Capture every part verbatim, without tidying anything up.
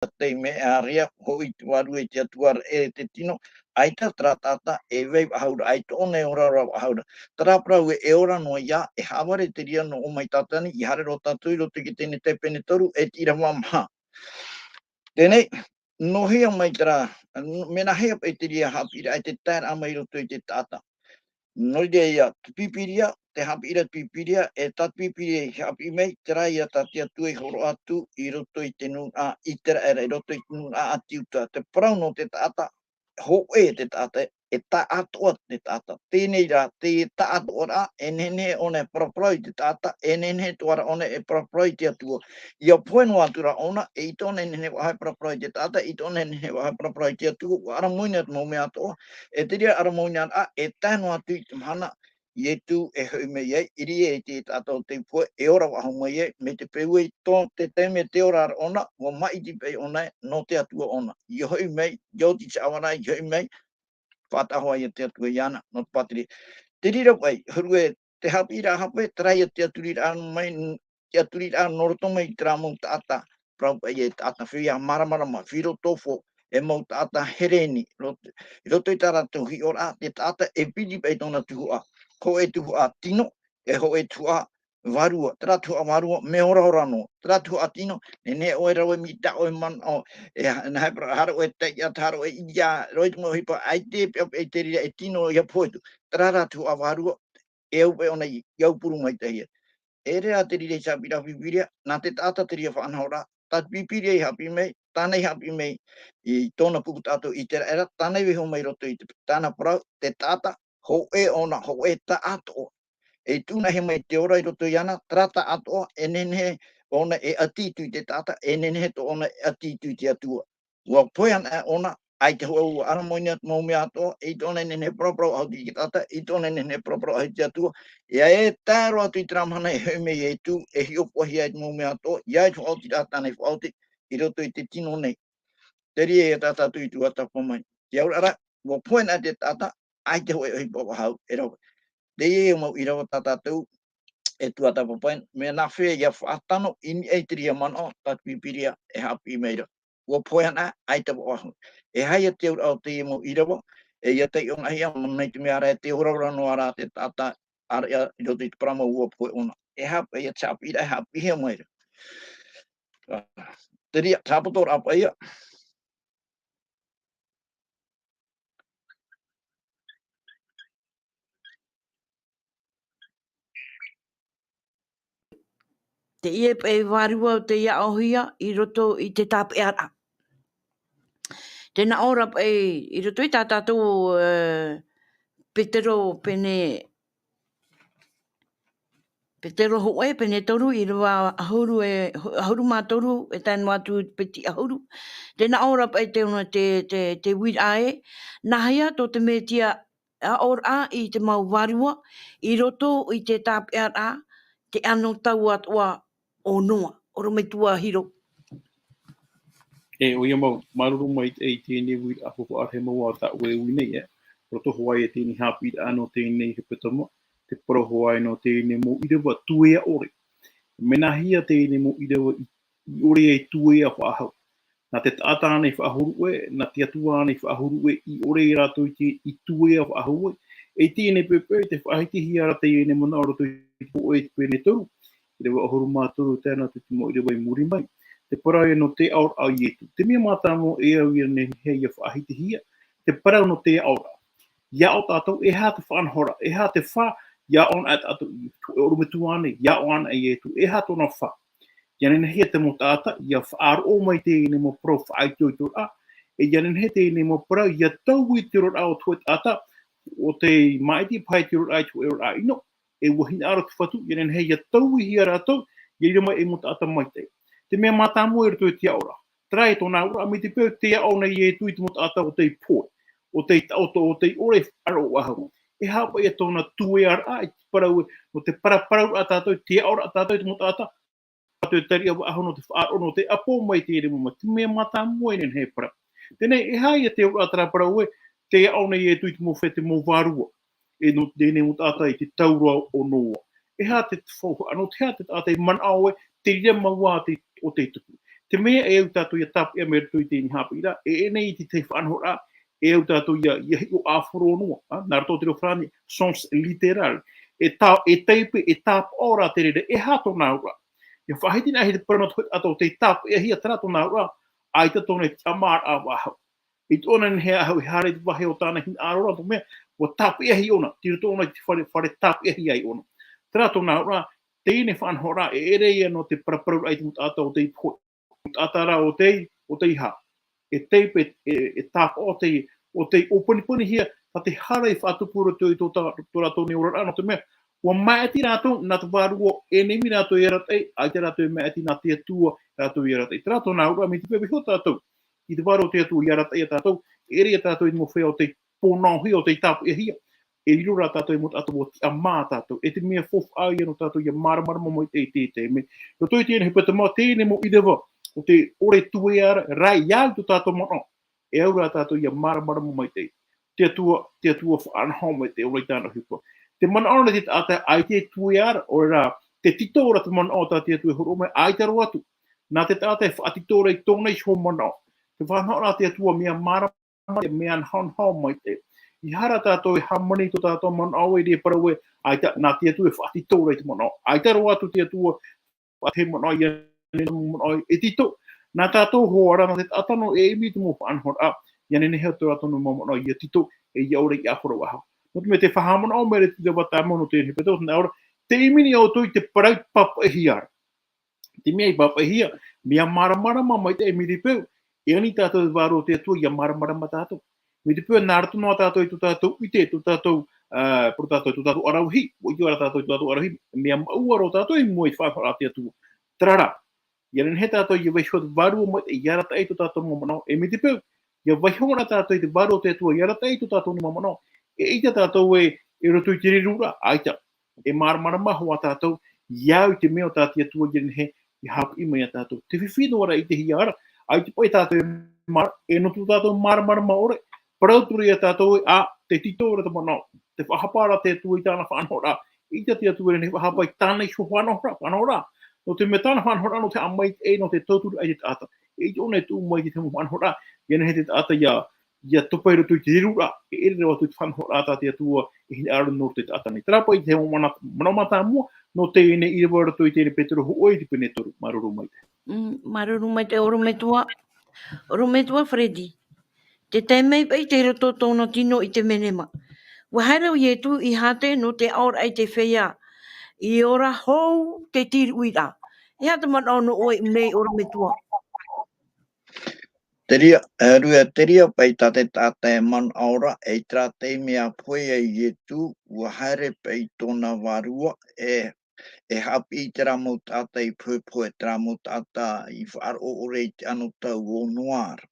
te mea ʻārea, hoʻi te vārua i te Atua ra e te tino, ʻaita terā taʻata e vai faʻahou ra, ʻaita ʻōna e ora ra faʻahou ra. Terā parau ē, e ora noa ia, e haʻavare te reira nō ʻō mai Tātani, ʻia haere roa tātou i roto i te Tenete pene toru, e te ʻīrava maha. Teie, nō hea mai terā, mea nāhea paʻi te reira haʻapiʻiraʻa e te taeraʻa mai i roto i te taʻata. Nō reira ia, te Pīpīria, te haʻapiʻiraʻa te Pīpīria, e tā te Pīpīria i haʻapiʻi mai, terā ia tā te Atua i hōroʻa atu i roto i te nūnaʻa ʻĪteraʻera, i roto i te nūnaʻa ʻĀtiuta. Te parau nō te taʻata, hōʻē te taʻata, e taʻatoʻa te taʻata. Teie rā, te taʻatoʻaraʻa, e nehenehe ʻōna e paraparau i te taʻata, e nehenehe atoʻa rā ʻōna e paraparau i te Atua. ʻIa pohe noa atu rā ʻōna, eʻita ʻōna e nehenehe faʻahou e paraparau i te taʻata, eʻita ʻōna e nehenehe faʻahou e paraparau i te Atua, ʻua ʻaramoina te mau mea atoʻa, e te reira ʻaramoinaraʻa, e tae noa atu i te mahana, Ietu e hoʻi mai ai, i reira i te taʻata o te pohe, e ora faʻahou mai ai, mai te peu ē tō te taime te ora ra ʻōna, ʻua maʻiti paʻi ʻōna ē, nō te Atua ʻōna. ʻIa hoʻi mai, ʻia oti te ʻāvaʻe, ʻia hoʻi mai, faʻataʻa hoʻi ia te Atua iāna, nō te pātireia. Te reira paʻi, huru ē, te haʻapiʻiraʻa hape, terā ia te aturiraʻa mai, te aturiraʻa nō roto mai i terā mau taʻata, parau paʻi e taʻata feiā māramarama, filosofo, e mau taʻata Hereni, roto, i roto i tā rātou hiʻoraʻa, te taʻata e piti paʻi tōna tuhaʻa. Hōʻē tuhaʻa tino, e hōʻē tuhaʻa vārua. Terā tuhaʻa vārua, mea oraora noa. Terā tuhaʻa tino, nehenehe ʻoe e rave mai i tā ʻoe manaʻo, e ha-, nāhea parau, haere ʻoe e taiʻa, haere ʻoe e ʻite, roa i te mau ʻohipa, ʻaita e peʻapeʻa i te reira e tino ʻia pohe atu. Terā rā tuhaʻa vārua, e au paʻi ʻōna i, i aupuru maitaʻi ia. E ʻere rā te reira i te haʻapiʻiraʻa Pīpīria, nā te taʻata te reira faʻanahoraʻa, tā te Pīpīria i haʻapiʻi mai, tāna i haʻapiʻi mai i tōna pupu taʻatoʻa ʻĪteraʻera, tāna i vaiiho mai i roto i te, tāna parau, te taʻata, hōʻē ʻōna, hōʻē taʻatoʻa. E tuʻu nāhea mai te ora i roto iāna, terā taʻatoʻa, e nehenehe ʻōna e ʻati atu i te taʻata, e nehenehe atoʻa ʻōna e ʻati atu i te Atua. ʻUa pohe anaʻe ʻōna, ʻaita hoʻi ʻua ʻaramoina te mau mea atoʻa, eʻita ʻōna e nehenehe e paraparau faʻahou i te taʻata, eʻita ʻōna e nehenehe e paraparau faʻahou i te Atua, e ʻaita e tae roa atu i terā mahana e hoʻi mai Ietu, e hiʻopoʻahia ai te mau mea atoʻa, ʻia ʻite faʻaoti rā tāna i faʻaoti, i roto i te tino nei. Te reira ia tā tātou i tuatāpapa mai. Te auraʻa ra, ʻua pohe anaʻe te taʻata, ʻaita hoʻi e ʻohipa faʻahou e rave. Teie mau ʻīrava tā tātou e tuatāpapa mai, mea nāhea ʻia faʻatano i niʻa i te reira manaʻo, tā te Pīpīria e haʻapiʻi mai ra. ʻUa pohe anaʻe, ʻaita faʻahou. E aha ia te auraʻa o teie mau ʻīrava, e ʻia taiʻo-anaʻe-hia, mana i te mea ra, e te oraora noa rā te taʻata, ʻāreʻa i roto i te parau mau ʻua pohe ʻōna. E aha paʻi ia te haʻapiʻiraʻa e haʻapiʻihia mai ra. Te reira, te haʻapotoraʻa paʻi ia. Teie paʻi vārua tei aʻohia i roto i te tāpeʻaraʻa. Tē nā ʻō ra paʻi i roto i tā tātou, e, Petero pene, Petero hōʻē, pene toru, ʻīrava ʻahuru e, ʻahuru mā toru, e tae noa atu i te piti ʻahuru. Tē nā ʻō ra paʻi te, te, te, te uiraʻa ē, nāhea tō te Mesia aʻoraʻa i te mau vārua, i roto i te tāpeʻaraʻa, te anotau atoʻa o Noa, ʻorometua Hiro. E, ʻoia mau, māuruuru maitaʻi i teie nei uiraʻa, ʻua faʻaroʻo mai tāʻu e ui nei, e. Roto hoʻi i teie nei haʻapiʻiraʻa nō teie nei hepetoma, te parau hoʻi nō teie nei mau ʻīrava tuea ʻore. Mea nāhea teie nei mau ʻīrava i, i ʻore ai tuea faʻahou. Nā te taʻata ānei faʻahuru ʻē, nā te Atua ānei faʻahuru ʻē, i ʻore rātou i te, i tuea faʻahou ē. E teie nei poʻipoʻi, tē faʻahitihia ra teie nei manaʻo roto i te hōʻē i te pene toru, ʻīrava ʻahuru mā toru, tae noa atu i te mau ʻīrava i muri mai. Te parau ē nō te aʻoraʻa o Ietu. Te mea mātāmua e au ia nehenehe ʻia faʻahitihia, te parau nō te aʻoraʻa. ʻIa aʻo tātou, e aha te faʻanahoraʻa, e aha te fā, ʻia aʻo anaʻe tātou i te hōʻē ʻorometua ānei, ʻia aʻo anaʻe ia Ietu, e aha tōna fā. ʻIa nehenehe te mau taʻata, ʻia faʻaroʻo mai teie nei mau parau faʻaitoitoraʻa, e ʻia nehenehe teie nei mau parau, ʻia taui te oraraʻa o te hōʻē taʻata, ʻo tei māʻiti paha i te oraraʻa i te hōʻē oraraʻa ʻino, e ʻua hinaʻaro te Fatu, ʻia nehenehe ʻia tauihia rātou, ʻia riro mai ei mau taʻata maitaʻi. Te mea mātāmua i roto i te aʻoraʻa. Terā e tōna aʻoraʻa mai te peu, tē aʻo nei Ietu i te mau taʻata ʻo tei pohe, ʻo tei taʻoto, ʻo tei ʻore e faʻaroʻo faʻahou. E aha paʻi ia tōna tuearaʻa, i te parau ē, nō te paraparauraʻa tātou, te aʻoraʻa tātou i te mau taʻata, tātou e tariʻa faʻahou nō te faʻaroʻo, nō te ʻapo mai i te reira mau mea, te mea mātāmua e nehenehe e parau. Teie, e aha ia te aʻoraʻa terā parau ē, tē aʻo nei Ietu i te mau fē, te mau vārua. E nō teie nei mau taʻata i te taura o Noa. E aha te faufaʻa, nō te aha te taʻata e manaʻo ē, te reira mau ā te, ʻo tei tupu. Te mea e au tātou ia tāpeʻa mai roto i teie nei haʻapiʻiraʻa, e, e nei i te tahi faʻanahoraʻa, e au tātou ia, ia hiʻo ʻāfaro noa, ā, nā roto i te reo farāni, sens littéral. E tā, e taipe, e tāpaʻo rā te reira, e aha tōna auraʻa. Ia faʻahiti na e te parau nō te hoʻi taʻata ʻo tei tāpeʻahia, terā tōna auraʻa, ʻaita tōna tiʻamāraʻa faʻahou. I tōna nei e aha, e haere i te vāhi o tāna hinaʻaro ra, nō te mea, ʻua tāpeʻahi ʻōna, tei roto ʻōna i te fare, fare tāpeʻahi ai ʻōna. Terā tōna auraʻa, teie nei faʻanahoraʻa, e ʻere ia nō te paraparau i te mau taʻata ʻo tei pohe. Taʻata rā ʻo tei, ʻo tei hā. E taipe, e, e tāpaʻo ʻo tei, ʻo tei ʻōpanipanihia, tā te hara i faʻatupu roto i tō tā, tō rātou nei oraraʻa, nō te mea, ʻua maʻiti rātou, nā te vārua, e nehenehe rātou e arataʻi, ʻaita rātou e maʻiti nā te Atua, rātou e arataʻi. Terā tōna auraʻa, mai te peu e vaiiho tātou, i te vārua o te Atua i arataʻi ia tātou, e ʻere ia tātou i te mau feiā ʻo tei pōnaohia, ʻo tei tāpeʻahia. E riro rā tātou i te mau taʻata ʻua tiʻamā tātou. E te mea faufaʻa ia nō tātou ia māramarama maitaʻi i te, te mea. Roto i teie nei hepetoma, teie nei mau ʻīrava, ʻo te ʻore tuea ra, rā ia au tō tātou manaʻo. E au rā tātou ia māramarama maitaʻi. Te Atua, te Atua faʻanaho maitaʻi ʻōna i tāna ʻohipa. Te manaʻo nei te taʻata ʻaita e tuea ra, ʻaore rā, te tito ra te manaʻo tā te Atua e hōroʻa mai, ʻaita roa atu. Nā te taʻata e faʻatito ra i tōna iho manaʻo. Te faʻanahoraʻa a te Atua mea māramarama, mea nahonaho maitaʻi. ʻEiaha rā tātou e hāmani i tō tātou manaʻo e riro parau ē, ʻaita, nā te Atua e faʻatito ra i te manaʻo. ʻAita roa atu te Atua, faʻaʻite manaʻo ia nei, manaʻo e tito. Nā tātou hoʻi rā, nā te taʻata noa e ʻimi i te mau faʻanahoraʻa, ia nehenehe atu rā tōna mau manaʻo ia tito, e ia ʻore i ʻāfaro faʻahou. Nō te mea tē faʻahaʻamanaʻo mai ra te ʻīrava tāmau nō teie nei hepetoma, nā ʻō ra, tē ʻimi nei ʻoutou i te parau i pāpaʻihia ra. Te mea i pāpaʻihia, mea māramarama maitaʻi mai te peu, e ani tātou i te vārua o te Atua, ia māramarama tātou. Mai te peu, nā roto noa tātou i tō tātou ʻite, tō tātou, ā, parau tātou, tō tātou aravihi, ʻua ʻite ra tātou i tō tātou aravihi, mea maʻua roa tātou i mua i te faʻanahoraʻa a te Atua. Terā rā, ia nehenehe tātou ia vaiiho i te vārua mai, ia arataʻi tō tātou mau manaʻo, e mai te peu, ia vaiiho ra tātou i te vārua o te Atua, ia arataʻi tō tātou nei mau manaʻo, e ʻaita tātou e, e roto i te riruraʻa, ʻaita. E māramarama hoʻi tātou, ia au i te mea ʻo tā te Atua ia nehenehe, e haʻapiʻi mai ia tātou. Te fifi noa ra i te hiʻoraʻa, ʻaita paʻi tātou e māra-, e nō tō tātou māramarama ʻore, parau atu ra ia tātou ē, ā, tē tito ra te manaʻo, tē faʻahapa ra te Atua i tāna faʻanahoraʻa, ʻaita te Atua e nehenehe e faʻahapa i tāna iho faʻanahoraʻa, faʻanahoraʻa. Nō te mea tāna faʻanahoraʻa, nō te haʻamaitaʻi, nō te tauturu i te taʻata. E ʻaita ʻōna e tuʻu mai i te mau faʻanahoraʻa, ia nehenehe te taʻata ia, ia topa i roto i te riruraʻa, e ʻere roa atu i te faʻanahoraʻa tā te Atua e hinaʻaro nō te taʻata nei. Terā paʻi te mau mana-, manaʻo mātāmua, nō teie nei ʻīrava roto i teie nei Petero hōʻē i te pene toru, māuruuru maitaʻi. Mm, māuruuru maitaʻi, ʻorometua, ʻorometua Freddy. Tē tae mai paʻi i roto tōna tino i te menema. ʻUa haere ʻo Ietu i Hāte nō te aʻoraʻa i te feiā. I ora hou te tīruʻiraʻa. E aha te manaʻo nō ʻoe i mea, ʻorometua? Te reira, e rua, te reira paʻi tā te taʻata e manaʻo ra, e i terā taime ʻa pohe ai Ietu, ʻua haere paʻi tōna vārua, e, e haʻapiʻi i terā mau taʻata i pohepohe, terā mau taʻata i faʻaroʻo ʻore i te anotau o Noa ra.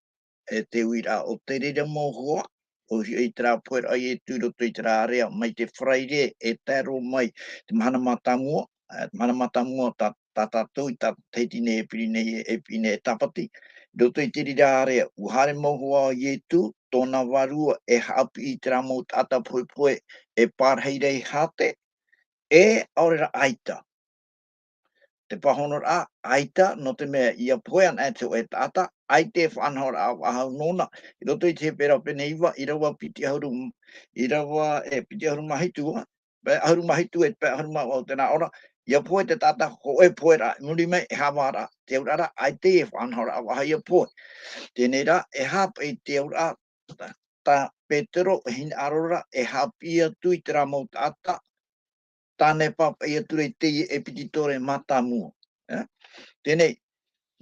E te uiraʻa o te reira mau hoa, ʻua hiʻo i terā pohe ra ʻo Ietu i roto i terā area, mai te Faraire e tae roa mai te mahana mātāmua, e, mahana mātāmua tā, tā tātou i tā tahiti nei e piri nei, e piri nei e tāpati. I roto i te reira area, ʻua haere mau hoa ʻo Ietu, tōna vārua e haʻapiʻi i terā mau taʻata pohepohe, e pārahi ra i Hāte, e ʻaore rā ʻaita. Te pāhonoraʻa, ʻaita, nō te mea ʻia pohe ana e te hōʻē taʻata, ʻaita e faʻanahoraʻa faʻahou nōna. I roto i te Hepera pene iva, ʻīrava piti ʻahuru, ʻīrava, e, piti ʻahuru mā hitu, ā, pae ʻahuru mā hitu e te pae ʻahuru mā vaʻu o te nā ʻō ra, ʻia pohe te taʻata hōʻē pohe ra, i muri mai e haʻavā ra, te auraʻa ra, ʻaita e faʻanahoraʻa faʻahou ʻia pohe. Teie rā, e aha paʻi te auraʻa, tā, tā Petero e hinaʻaro ra, e haʻapiʻi atu i terā mau taʻata, tāne pāpaʻi atu ra i teie ʻepititore mātāmua. E? Teie nei,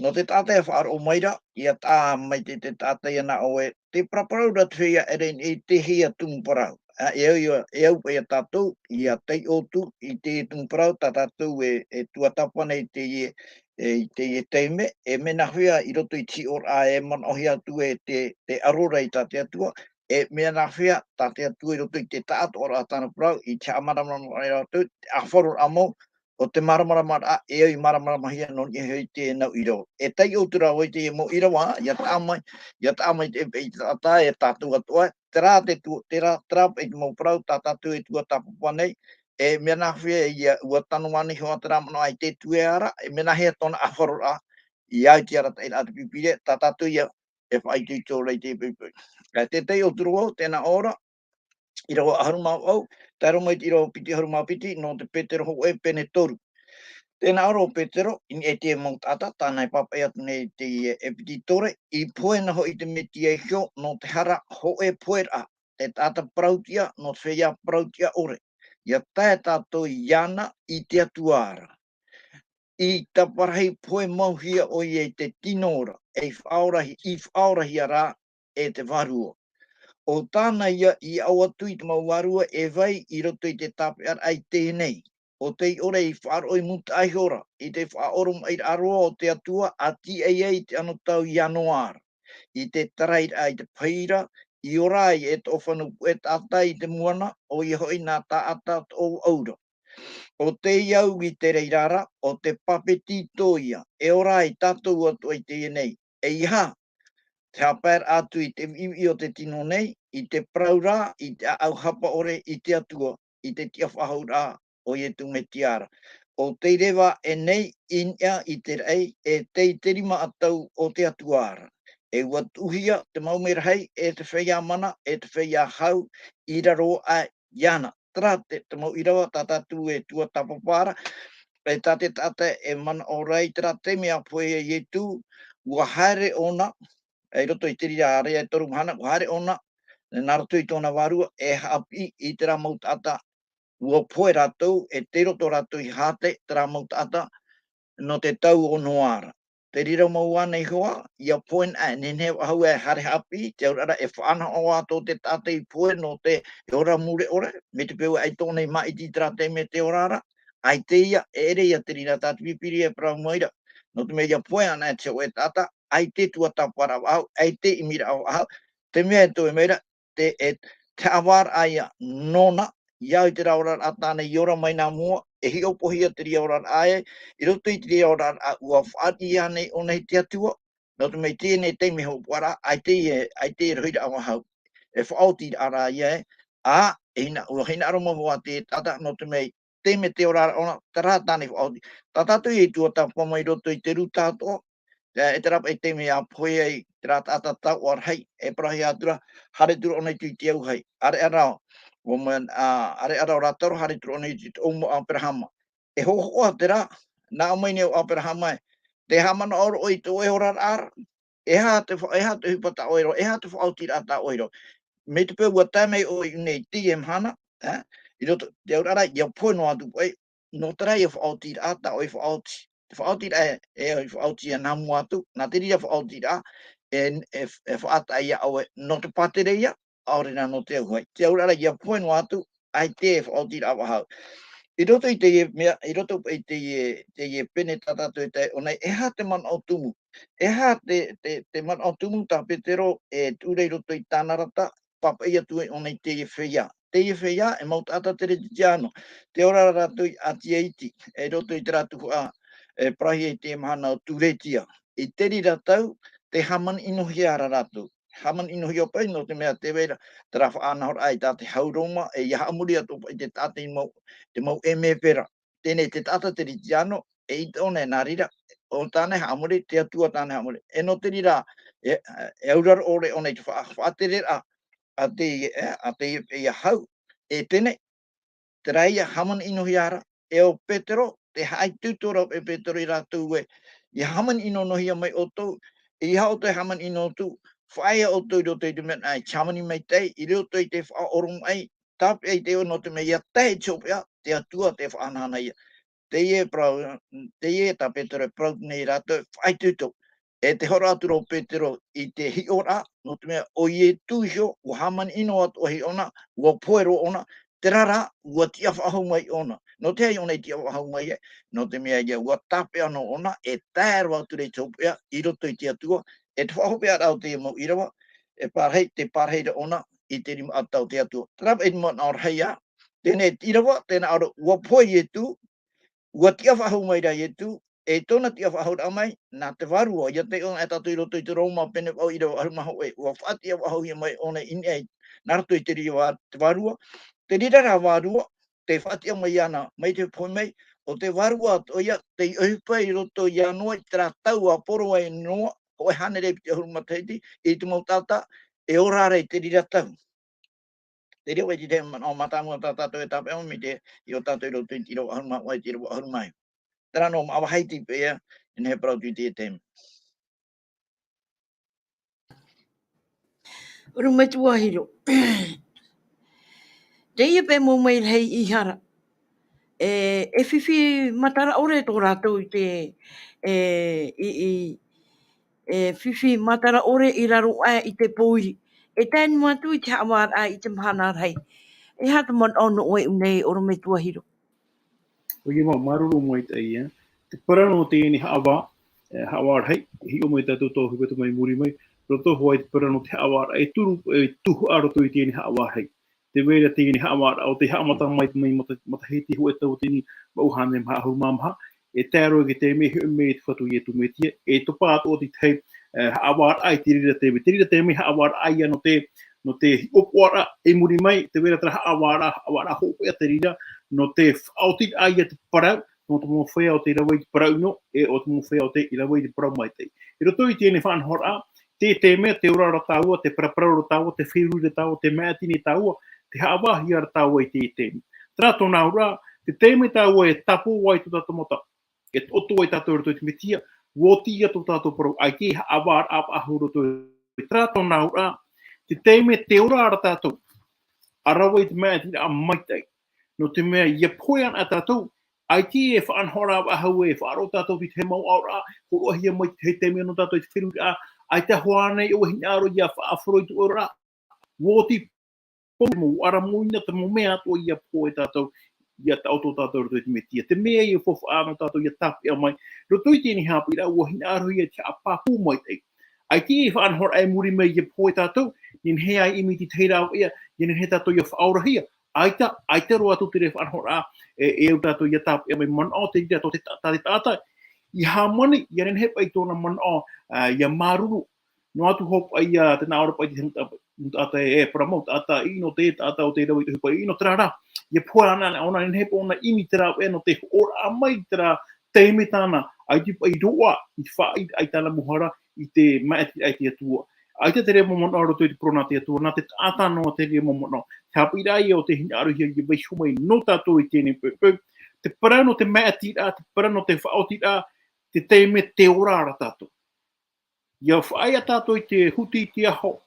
nō te taʻata e faʻaroʻo mai ra, ʻia taʻa mai te, te taʻata ia nā ʻō ē, tē paraparau ra te feiā ʻere i teie tumu parau. E, e au ia, e au ia tātou, ʻia taiʻo atu i te tumu parau, tā tātou e, e tuatāpana i teie, e, i teie taime, e mea nāhea i roto i te hiʻoraʻa e manaʻohia atu e te, te aro ra i tā te Atua, e mea nāhea tā te Atua i roto i te taʻatoʻaraʻa tāna parau, i te haʻamāramarama ra atu, te ʻāfaroraʻa mau, ʻo te māramarama ra, e au i māramaramahia nō niʻa iho i te nau ʻīrava. E taiʻo atu ra vau i teie mau ʻīrava, ʻia taʻa mai, ʻia taʻa mai te, i te taʻata e tātou atoʻa, terā te tu-, terā, terā paʻi te mau parau, tā tātou e tuatāpapa nei, e mea nāhea ia ʻua tano ana iho ā terā manaʻo ʻaita e tuea ra, e mea nāhea tōna ʻāfaroraʻa, i au te arataʻiraʻa a te Pīpīria, tā tātou ia e faʻaitoito ra i te poipoi. Ā, tētahi o Turo Vau, tēnā ʻō ra, ʻīrava ʻahuru mā vaʻu, tae roa mai i te ʻīrava piti ʻahuru mā piti, nō te Petero hōʻē pene toru. Tēnā ʻō ra ʻo Petero, i niʻa i te mau taʻata, tāna e pāpaʻi atu nei i te ʻepetitore, i pohe na hoʻi te Mesia iho nō te hara hōʻē poheraʻa, te taʻata parau-tiʻa nō te feiā parau-tiʻa ʻore. ʻIa tae tātou iāna i te Atua ra. I taparahi pohe mauhia ʻoia i te tino ra, e faʻaorahia, i faʻaorahia rā e te Vārua. ʻO tāna ia i aʻo atu i te mau vārua e vai i roto i te tāpeʻaraʻa i teie nei. ʻO tei ʻore i faʻaroʻo i mūtaʻa iho ra, i te faʻaoromaʻiraʻa roa o te Atua a tīaʻi ai i te anotau iāna ra. I te tarairaʻa i te pahi ra, i ora ai e toʻo fānau puʻe taʻata i te moana, ʻoia hoʻi nā taʻata toʻovaʻu ra. ʻO tei au i te reira ra, ʻo te Papetito ia, e ora ai tātou atoʻa i teie nei. ʻEiaha, te haʻapaeraʻa atu i te viʻiviʻi o te tino nei, i te parau ra, i te ʻāʻau hapa ʻore i te Atua, i te tiʻa faʻahou ra, ʻo Iesu Mesia ra. ʻO tei reva aʻe nei i niʻa i te raʻi, e tei te rima ʻatau o te Atua ra. E ʻua tuʻuhia te mau merahi, e te feiā mana, e te feiā hau, i raro aʻe iāna. Terā te, te mau ʻīrava tā tātou e tuatāpapa ra, e tā te taʻata e manaʻo ra i terā taime a pohe ai Iesu, ʻua haere ʻōna, i roto i te reira area e toru mahana, ʻua haere ʻōna, nā roto i tōna vārua, e haʻapiʻi i terā mau taʻata, ʻua pohe rātou, e tei roto rātou i Hāte, terā mau taʻata, nō te tau o Noa ra. Te reira mau ānei hoʻi, ʻia pohe na, e nehenehe faʻahou e haere haʻapiʻi, te auraʻa e faʻanaho atoʻa te taʻata i pohe nō te, e ora mure ʻore, mai te peu ʻaita ʻōna i māʻiti i terā taime te ora ra, ʻaita ia, e ʻere ia te reira tā te Pīpīria e parau mai ra. Nō te mea ʻia pohe ana e te hōʻē taʻata, ʻaita e tuatāpaparaʻa faʻahou, ʻaita e ʻimiraʻa faʻahou, te mea e toe mai ra, te, e, te haʻavāraʻa ia nōna, i au i terā oraraʻa tāna i ora mai nā mua, e hiʻopohia te reira oraraʻa ē, i roto i te reira oraraʻa ʻua faʻariʻi nei ʻōna i te Atua, nō te mea i teie nei taime hoʻi ra, ʻaita e, ʻaita e rohiraʻa faʻahou. E faʻaotiraʻa rā ia ē, ā, e hina-, ʻua hinaʻaro mau hoʻi te taʻata, nō te mea i taime te oraraʻa ʻōna, terā tāna i faʻaoti. Tā tātou e tuatāpapa mai roto i te Ruta atoʻa, e, e terā paʻi taime a pohe ai terā taʻata taoʻa rahi, e parauhia atu ra, haere atu ra ʻōna i te auahi. ʻAreʻa rā, ʻua mea, ā, ʻareʻa rā ʻo Lāzaro, haere atu ra ʻōna i te ʻōmua o Aperahama. E hōhoʻa terā, nā ʻō mai nei ʻo Aperahama ē, tē haʻamanaʻo ra ʻoe i tō ʻoe oraraʻa ra, e aha te fa-, e aha te ʻohipa tā ʻoe i rave, e aha te faʻaotiraʻa tā ʻoe i rave. Mai te peu ʻua tae mai ʻoe i ʻō nei i teie mahana, ā, i roto, te auraʻa ra, ʻia pohe noa atu paʻi, nō terā ia faʻaotiraʻa tā ʻoe i faʻaoti. Te faʻaotiraʻa e, e faʻaoti ia nā mua atu, nā te reira faʻaotiraʻa, e, e, e faʻataʻa ia ʻoe nō te pātere ia, ʻaore rā nō te auahi. Te auraʻa ra ʻia pohe noa atu, ʻaita e faʻaotiraʻa faʻahou. I roto i teie mea, i roto i teie, teie pene tā tātou e tae ʻōna, e aha te manaʻo tumu? E aha te, te, te manaʻo tumu tā Petero e tuʻu ra i roto i tāna rata, pāpaʻi atu ai ʻōna i teie feiā. Teie feiā, e mau taʻata Kerisetiano, tē ora ra rātou i Ātia Iti, i roto i terā tuhaʻa, e, parauhia i te mahana o Turetia. I te reira tau, tē hāmani-ʻino-hia ra rātou. Hāmani-ʻino-hia paʻi, nō te mea tē vai ra terā faʻanahoraʻa i tā te hau Roma, e ʻia haʻamori atoʻa paʻi te taʻata i mau, te mau ʻēmepera. Teie nei te taʻata Kerisetiano, eʻita ʻōna e nā reira, ʻo tāna e haʻamori, te Atua tāna e haʻamori. E nō te reira, e, e auraro ʻore ʻōna i te faʻa-, faʻatereraʻa a te, e, a te, e, hau, e teie nei, terā ia hāmani-ʻino-hia ra, e ʻo Petero, tē haʻaitoito ra e Petero ia rātou ē, ʻia hāmani-ʻino-hia mai ʻoutou, ʻeiaha ʻoutou e hāmani-ʻino atu, faʻaea ʻoutou i roto i te mea nā, e hāmani maitaʻi, i roto i te faʻaoromaʻi, tāpeʻa i te ʻoe nō te mea ʻia tae i te hopeʻa, te Atua tē faʻahanahana ia. Teie e parau, teie tā Petero e parau nei ia rātou, faʻaitoito. E tē horo atu ra ʻo Petero i te hiʻoraʻa, nō te mea ʻo Iesu iho, ʻua hāmani-ʻino atoʻa hia ʻōna, ʻua pohe roa ʻōna, terā rā, ʻua tiʻa faʻahou mai ʻōna. Nō te aha ʻōna i tiʻa faʻahou mai ai? Nō te mea ia ʻua tāpeʻa noa ʻōna, e tae roa atu ra i te hopeʻa, i roto i te Atua, e te faʻahopeʻaraʻa o te mau ʻīrava, e pārahi, tē pārahi ra ʻōna i te rima ʻatau o te Atua. Terā paʻi te manaʻo rahi ā, teie nei ʻīrava, tē nā ʻō ra, ʻua pohe Iesu, ʻua tiʻa faʻahou mai ra Iesu, e tōna tiʻa faʻahouraʻa mai, nā te Vārua, ʻia taiʻo anaʻe tātou i roto i te Roma pene vaʻu ʻīrava ʻahuru mā hōʻē, ʻua faʻatiʻa faʻahouhia mai ʻōna i niʻa i, nā roto i te reira vā-, te Vārua, te reira rā Vārua, tē faʻatiʻa mai ana, mai te pohe mai, ʻo te vārua atoʻa ia, tei ʻohipa i roto ia Noa i terā tau a poro ai Noa, hōʻē hānere e piti ʻahuru matahiti, i te mau taʻata, e ora ra i te reira tau. Te reira vai te tahi manaʻo mātāmua tā tātou e tāpeʻa mai te, i ō tātou i roto i te ʻīrava ʻahuru mā vaʻu, i te ʻīrava ʻahuru mā iva. Terā noa, māʻa vāhi te peʻa, e nehenehe e parau atu i te taime. ʻOrometua Hiro. Teie paʻi mau mea rahi i hara. E, e fifi matara ʻore tō rātou i te, e, i, i, e fifi matara ʻore i raro aʻe i te pōiri. E tae noa atu i te haʻavāraʻa i te mahana rahi. E aha te manaʻo nō ʻoe i ʻō nei, ʻorometua Hiro? ʻOia mau, māuruuru maitaʻi ia. Te parau nō teie nei haʻavā, e, haʻavā rahi, e hiʻo mai tātou tō hupatu mai muri mai, roto hoʻi te parau nō te haʻavāraʻa, e turu, e tuhaʻa roto i teie nei haʻavā rahi. Te vai ra teie nei haʻavāraʻa, ʻo tei haʻamata mai, mai mata-, matahiti hōʻē tauatini vaʻu hānere maha ʻahuru mā maha, e tae roa i te taime e hiʻo mai te Fatu Iesu Mesia, e topa atoʻa te tahi, e, haʻavāraʻa i te reira taime. Te reira taime haʻavāraʻa ia nō te, nō te hiʻopoʻaraʻa i muri mai, te vai ra terā haʻavāraʻa, haʻavāraʻa hopeʻa te reira, nō te faʻaotiraʻa ia te parau, nō te mau feiā ʻo tei rave i te parau ʻino, e ʻo te mau feiā ʻo tei rave i te parau maitaʻi. I roto i teie nei faʻanahoraʻa, te taime, te ora ra tāua, te paraparau ra tāua, te feruri ra tāua, te māʻiti nei tāua, te haʻavāhia ra tāua i te taime. Terā tōna auraʻa, te taime tāua e tāpō ai tō tātou mata, e toʻotoʻo ai tātou i roto i te Mesia, ʻua oti ia tō tātou parau, ʻaita e haʻavāraʻa faʻahou roto i terā tōna auraʻa, te taime te ora ra tātou, ʻa rave i te māʻitiraʻa maitaʻi. Nō te mea, ʻia pohe ana tātou, ʻaita e faʻanahoraʻa faʻahou e faʻaroʻo tātou i te mau auraʻa, hōroʻahia mai te tahi taime nō tātou i te feruriraʻa, ʻaita hoʻi ānei ʻoe e hinaʻaro ʻia faʻahoro i tō ʻoe auraʻa. ʻUa oti pō mau ara mau ina te mau mea atoʻa ʻia pohe tātou, ʻia taʻoto tātou i roto i te Mesia. Te mea ia e faufaʻa ana tātou ʻia tāpeʻa mai, roto i teie nei haʻapiʻiraʻa ʻua hinaʻarohia te haʻapāpū maitaʻi. ʻAita e faʻanahoraʻa i muri mai ʻia pohe tātou, nehenehe ʻaita e ʻimi i te tahi rāveʻa, ʻia nehenehe tātou ʻia faʻaorahia. ʻAita, ʻaita roa atu te reira faʻanahoraʻa, e, e au tātou ʻia tāpeʻa mai, manaʻo te reira tō te ta-, tā te taʻata, ʻia hāmani, ʻia nehenehe paʻi tōna manaʻo, ā, ʻia māuruuru. Noa atu hoʻi paʻi ia, tē nā ʻō ra paʻi te tahi mau ta-, mau taʻata e, e parau mau, taʻata ʻino te, taʻata ʻo tei rave i te ʻohipa ʻino, terā rā. ʻIa pohe ana, ʻōna, nehenehe paʻi ʻōna i ʻimi terā veʻa nō te hoʻoraʻa mai i terā taime tāna, ʻaita paʻi roaʻa i te faʻaʻite i tāna mau hara i te māʻitiraʻa i te Atua. ʻAita te reira mau manaʻo roto i te parau nā te Atua, nā te taʻata noa te reira mau manaʻo. Te haʻapiʻiraʻa ia ʻo tei hinaʻarohia ʻia vaiiho mai nō tātou i teie nei poʻipoʻi. Te parau nō te māʻitiraʻa, te parau nō te faʻaotiraʻa, te taime te ora ra tātou. ʻIa faʻaea tātou i te huti i te aho,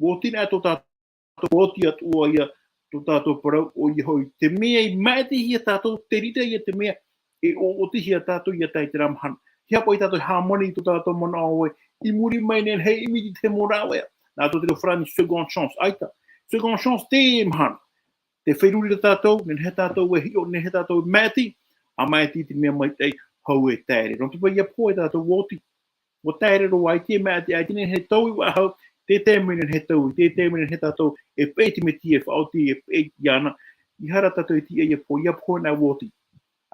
ʻua oti ana tō tātou, ʻua oti atoʻa ia tō tātou parau, ʻoia hoʻi, te mea i māʻitihia tātou, te reira ia te mea, e ʻoʻotihia tātou ʻia tae i terā mahana. ʻIa paʻi tātou e hāmani i tō tātou manaʻo ē, i muri mai nehenehe e ʻimi i te mau rāveʻa. Nā tō te reo farāni seconde chance, ʻaita. Seconde chance teie mahana. Tē feruri ra tātou, nehenehe tātou e hiʻo, nehenehe tātou e māʻiti, ʻa māʻiti i te mea maitaʻi, hou e taere. Nō te mea ʻia pohe tātou, ʻua oti. ʻUa taere roa, ʻaita e māʻiti, ʻaita e nehenehe e taui faʻahou, te taime nehenehe e taui, te taime nehenehe tātou e peʻe i te Mesia, e faʻaoti, e peʻe iāna. ʻEiaha rā tātou e tiʻa ʻia pohe, ʻia pohe nā ʻua oti.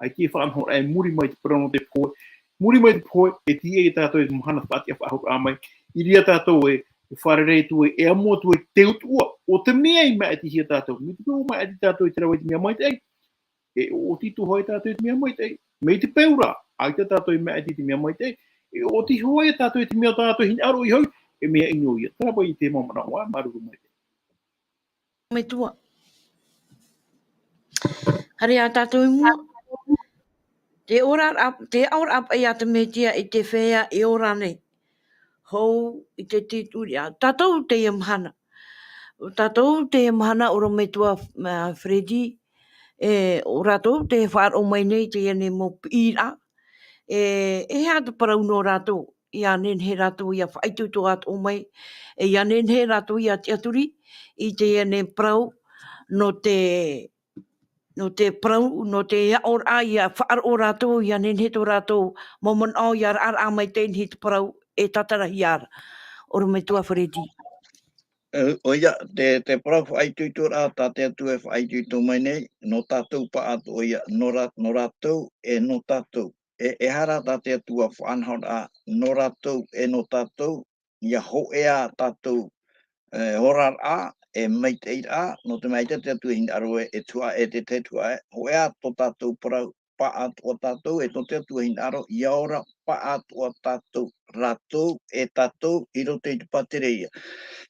ʻAita e faʻanahoraʻa i muri mai te parau nō te pohe. Muri mai te pohe, e tiʻa ia tātou i te mahana faʻatiʻa faʻahou mai. I reira tātou e, e fārerei atu ai, e amo atu ai i te utuʻa, ʻo te mea i māʻitihia tātou. Mai te peu ʻua māʻiti tātou i te rave i te mea maitaʻi, e ʻoʻoti atoʻa hoʻi tātou i te mea maitaʻi. Mai te peu rā, ʻaita tātou i māʻiti i te mea maitaʻi, e ʻoʻoti hoʻi tātou i te mea ʻo tātou e hinaʻaro iho, e mea ʻino ia. Terā paʻi te mau manaʻo, māuruuru maitaʻi. Metua. Haere ā tātou i mua. Te ora, te aoraʻa paʻi a te Mesia i te feiā e ora nei. Hou i te tīturi a tātou teie mahana. Tātou teie mahana, ʻorometua, ā, Freddy, e, ʻo rātou tē faʻaroʻo mai nei teie nei mau piʻiraʻa. E, e aha te parau nō rātou, ʻia nehenehe rātou ʻia faʻaitoito atoʻa mai, e ʻia nehenehe rātou ʻia tiʻaturi i teie nei parau, nō te, nō te parau, nō te aoraʻa, ʻia faʻaroʻo rātou, ʻia nehenehe tō rātou mau manaʻo, ʻia raʻaraʻa mai teie nei te parau e tatarahia ra. ʻOrometua Freddy. Ā, ʻoia, te, te parau faʻaitoitoraʻa tā te Atua e faʻaitoito mai nei, nō tātou pāʻatoʻa ïa, nō rā-, nō rātou e nō tātou. E, e aha rā tā te Atua faʻanahoraʻa, nō rātou e nō tātou, ʻia hōʻē ā tātou, e, oraraʻa, e maitaʻiraʻa, nō te mea ʻaita te Atua e hinaʻaro e, e tuhaʻa, e te, te tuhaʻa, e, hōʻē ā tō tātou parau, pāʻatoʻa tātou, e tō te Atua hinaʻaro, ʻia ora pāʻatoʻa tātou, rātou, e tātou, i roto i te pātireia.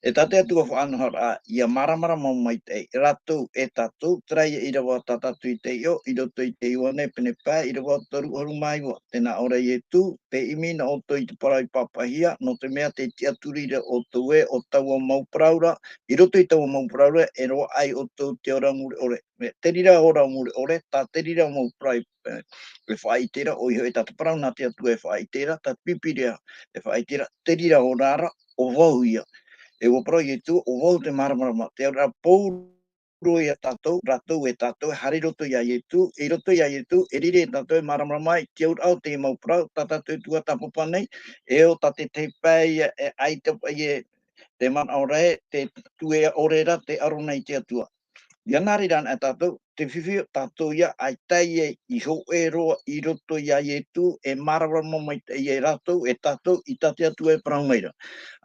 E tā te Atua faʻanahoraʻa, ʻia māramarama maitaʻi, rātou, e tātou, terā ia ʻīrava tā tātou i taiʻo, i roto i te Ioane pene pae, ʻīrava toru ʻahuru mā iva, tē nā ʻō ra Ietu, tē ʻimi na ʻoutou i te parau i pāpaʻihia, nō te mea tē tiʻaturi ra ʻoutou ē, ʻo taua mau parau ra, i roto i taua mau parau ra, e roaʻa ia ʻoutou te ora mure ʻore. Mea, te reira ora mure ʻore, tā te reira mau parau, e, e faʻaʻite ra, ʻoia hoʻi tā te parau nā te Atua e faʻaʻite ra, tā te Pīpīria e faʻaʻite ra, te reira ora ra, ʻo vau ia. E ʻua parau Ietu, ʻo vau te māramarama, te auraʻa pauroa ia tātou, rātou e tātou, e haere i roto ia Ietu, i roto ia Ietu, e riro ia tātou e māramarama ai, te auraʻa o te mau parau, tā tātou e tuatāpapa nei, e ʻo tā te tahi pae ia, e ʻaita paʻi e, te manaʻo ra ē, te tuea ʻore ra, te aro nei te Atua. ʻIa nā reira anaʻe tātou, te fifi o tātou ia, ʻaita ia i hōʻē roa i roto ia Ietu, e māramarama maitaʻi ia rātou, e tātou, i tā te Atua e parau mai ra.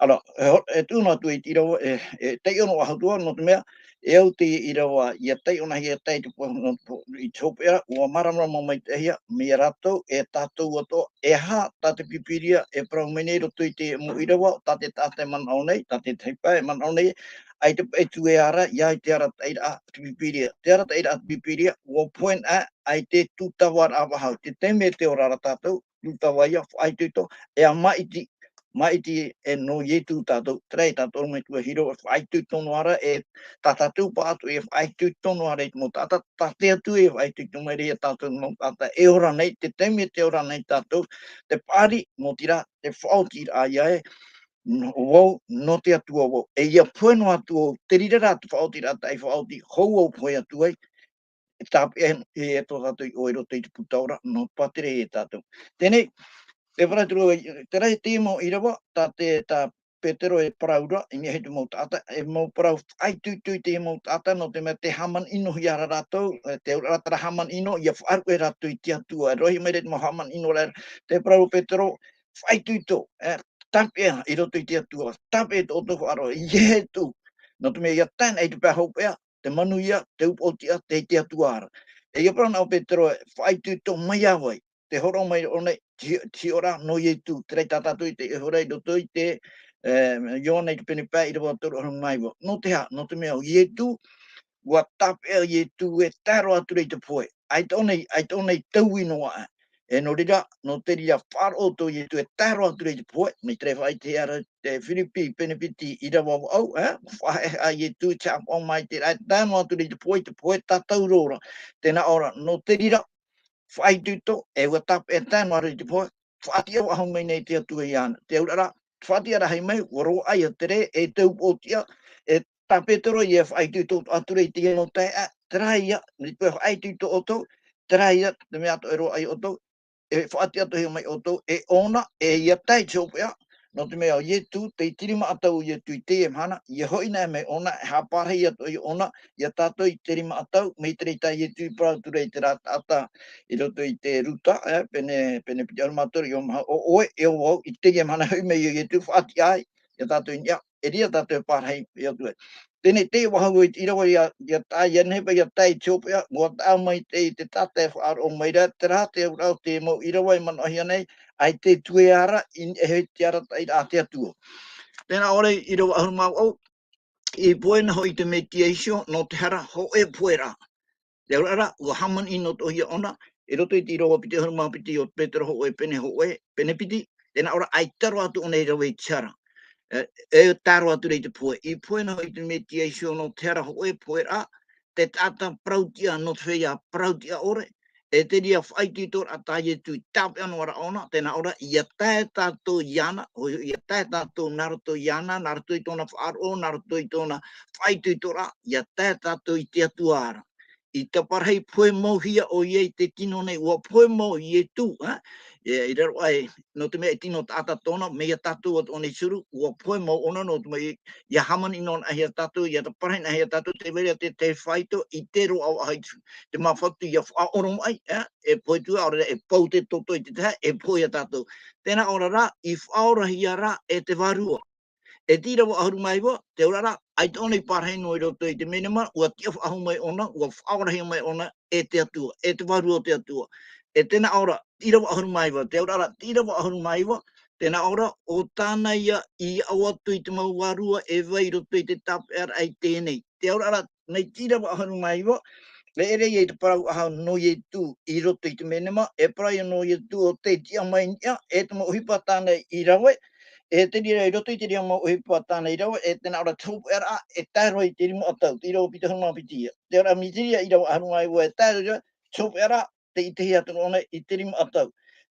Alors, e ho-, e tū noa atu i te ʻīrava, e, e taiʻo noa atu ā, nō te mea, e au te ʻīrava, ʻia taiʻo na ʻia tae i te po-, nō te po-, i te hopeʻa, ʻua māramarama maitaʻi ia, mai ia rātou, e tātou atoʻa, e aha tā te Pīpīria e parau mai nei i roto i te mau ʻīrava, tā te taʻata e manaʻo nei, tā te tahi pae e manaʻo nei, ʻaita paʻi e tuea ra, ʻia, i te arataʻiraʻa a te Pīpīria. Te arataʻiraʻa a te Pīpīria, ʻua pohe anaʻe, ʻaita e tūtava ra vau. Te taime tē ora ra tātou, tūtava ia, faʻaitoito, e ʻia maʻiti, maʻiti e nō Ietu tātou, terā ia tātou mau tuahine, e faʻaitoito noa ra, e tā tātou pāʻatoʻa e faʻaitoito noa ra i te mau taʻata, tā te Atua e faʻaitoito mai ra ia tātou mau taʻata e ora nei, te taime tē ora nei tātou, te paʻari, nō te reira, te faʻaotiraʻa ia ē, nō vau, nō te Atua vau. E ʻia pohe noa atu au, te reira rā te faʻaotiraʻa, tā ʻoe faʻaoti, hou au pohe atu ai, e tāpeʻa e tō tātou i ʻō i roto i te puta ora, nō te pātireia ia tātou. Teie, te parau atu ra, terā te mau ʻīrava, tā te, tā Petero e parau ra, i niʻa i te mau taʻata, e mau parau faʻaitoito i te mau taʻata, nō te mea tē hāmani ʻino hia ra rātou, e, te auraʻa terā hāmani ʻino, ʻia faʻaruʻe rātou i te Atua, e roaʻa mai ra te mau hāmani ʻino ra, te parau Petero, faʻaitoito, e, tāpeʻa i roto i te Atua, tāpeʻa tō ʻoutou faʻaroʻo, Ietu, nō te mea ʻia tae anaʻe i te pae hopeʻa, te manuia, te upoʻotiʻa, te, te Atua ra. E ʻia parau na ʻo Petero, faʻaitoito mai ia vai, tē hōroʻa mai ʻōna i te, te hiʻoraʻa nō Ietu, terā tā tātou i taiʻo ra i roto i te, e, Ioane i te pene pae ʻīrava toru ʻahuru mā iva. Nō te aha, nō te mea ʻo Ietu, ʻua tāpeʻa Ietu e tae roa atu ra i te pohe. ʻAita ʻōna i, ʻaita ʻōna i taui noa aʻe. E nō reira, nō te reira faʻaroʻo tō Ietu e tae roa atu ra i te pohe, mai terā faʻaʻite ra te Firipi, pene piti, ʻīrava vaʻu, e, faʻaʻehaʻa Ietu, te haʻapaʻo maitaʻi ra, e tae noa atu ra i te pohe, i te pohe tātauro ra. Tē nā ʻō ra, nō te reira, faʻaitoito, e ʻua tāpeʻa e tae noa ra i te pohe, faʻatiʻa faʻahou mai nei te Atua iāna. Te auraʻa ra, faʻatiʻa rahi mai, ʻua roaʻa ia te rē, e te upoʻotiʻa, e tā Petero ia e faʻaitoito atu ra i teie mau taeaʻe, terā ia, nō te mea faʻaitoito ʻoutou, terā ia, te mea atoʻa e roaʻa ia ʻoutou, e faʻatiʻa atoʻa mai ʻoutou, e ʻōna, e ʻia tae i te hopeʻa, nō te mea ʻo Ietu, tei te rima ʻatau ʻo Ietu i teie mahana, ʻia hoʻi anaʻe mai ʻōna, e haʻapārahi atoʻa ia ʻōna, ia tātou i te rima ʻatau, mai terā tā Ietu i parau atu ra i terā taʻata, i roto i te Ruta, e, pene, pene piti ʻahuru mā toru, ʻia maha, ʻo ʻoe, e ʻo vau, i teie mahana hoʻi mai ʻo Ietu, faʻatiʻa ai, ia tātou i niʻa, e reira tātou e pārahi, e ʻo atu ai. Teie nei, te vāhi o te ʻīrava ʻia, ʻia tae, ʻia nehenehe paʻi ʻia tae i te hopeʻa, ʻua tae mai te, te taʻata e faʻaroʻo mai ra, terā te auraʻa o te mau ʻīrava e manaʻohia nei, ʻaita e tuea ra, i, e te arataʻiraʻa a te Atua. Tē nā ʻō ra ʻīrava ʻahuru mā vaʻu, i pohe na hoʻi te Mesia Iēsu, nō te hara hōʻē pohe ra. Te auraʻa ra, ʻua hāmani ʻino atoʻa hia ʻōna, i roto i te ʻīrava piti ʻahuru mā piti o Petero hōʻē, pene hōʻē, pene piti, tē nā ʻō ra ʻaita roa atu ʻōna i rave i te hara. E, e tae roa atu ra i te pohe. I pohe na hoʻi te Mesia Iēsu nō te hara hōʻē pohe ra, te taʻata parautiʻa nō te feiā parautiʻa ʻore, e te reira faʻaitoitoraʻa tā Ietu i tāpeʻa noa ra ʻōna, tē nā ʻō ra, ʻia tae tātou iāna, ʻoia, ʻia tae tātou nā roto iāna, nā roto i tōna faʻaroʻo, nā roto i tōna faʻaitoitoraʻa, ʻia tae tātou i te Atua ra. I taparahi pohe mau hia ʻoia i te tino nei, ʻua pohe mau Ietu, ā? E, i raro aʻe, nō te mea e tino taʻata tōna, mai ia tātou atoʻa nei te huru, ʻua pohe mau ʻōna, nō te mea ʻia hāmani ʻino anaʻe hia tātou, ʻia taparahi anaʻe hia tātou, tē vai ra te, te faito, ʻite roa vau i te, te māfatu ʻia faʻaoromaʻi, ā? E pohe atu ā, ʻaore rā, e pau te toto i te tahi, e pohe ia tātou. Tē nā ʻō ra rā, i faʻaorahia ra e te Vārua. E te ʻīrava ʻahuru mā iva, te auraʻa ra, ʻaita ʻōna i pārahi noa i roto i te menema, ʻua tiʻa faʻahou mai ʻōna, ʻua faʻaorahia mai ʻōna e te Atua, e te Vārua o te Atua. E tē nā ʻō ra, ʻīrava ʻahuru mā iva, te auraʻa ra, ʻīrava ʻahuru mā iva, tē nā ʻō ra, ʻo tāna ia i aʻo atu i te mau vārua e vai i roto i te tāpeʻaraʻa i teie nei. Te auraʻa ra, mai te ʻīrava ʻahuru mā iva, e ʻere ia i te parau ʻaha nō Ietu i roto i te menema, e parau ia nō Ietu ʻo tei tiʻa mai niʻa, e te mau ʻohipa tāna i rave, e te reira i roto i te reira mau ʻohipa tāna i rave, e tē nā ʻō ra te hopeʻaraʻa, e tae roa i te rima ʻatau, te ʻīrava piti ʻahuru mā piti ia. Te auraʻa mai te reira ʻīrava ʻahuru mā iva e tae roa, te hopeʻaraʻa, tē ʻitehia atu ʻōna i te rima ʻatau.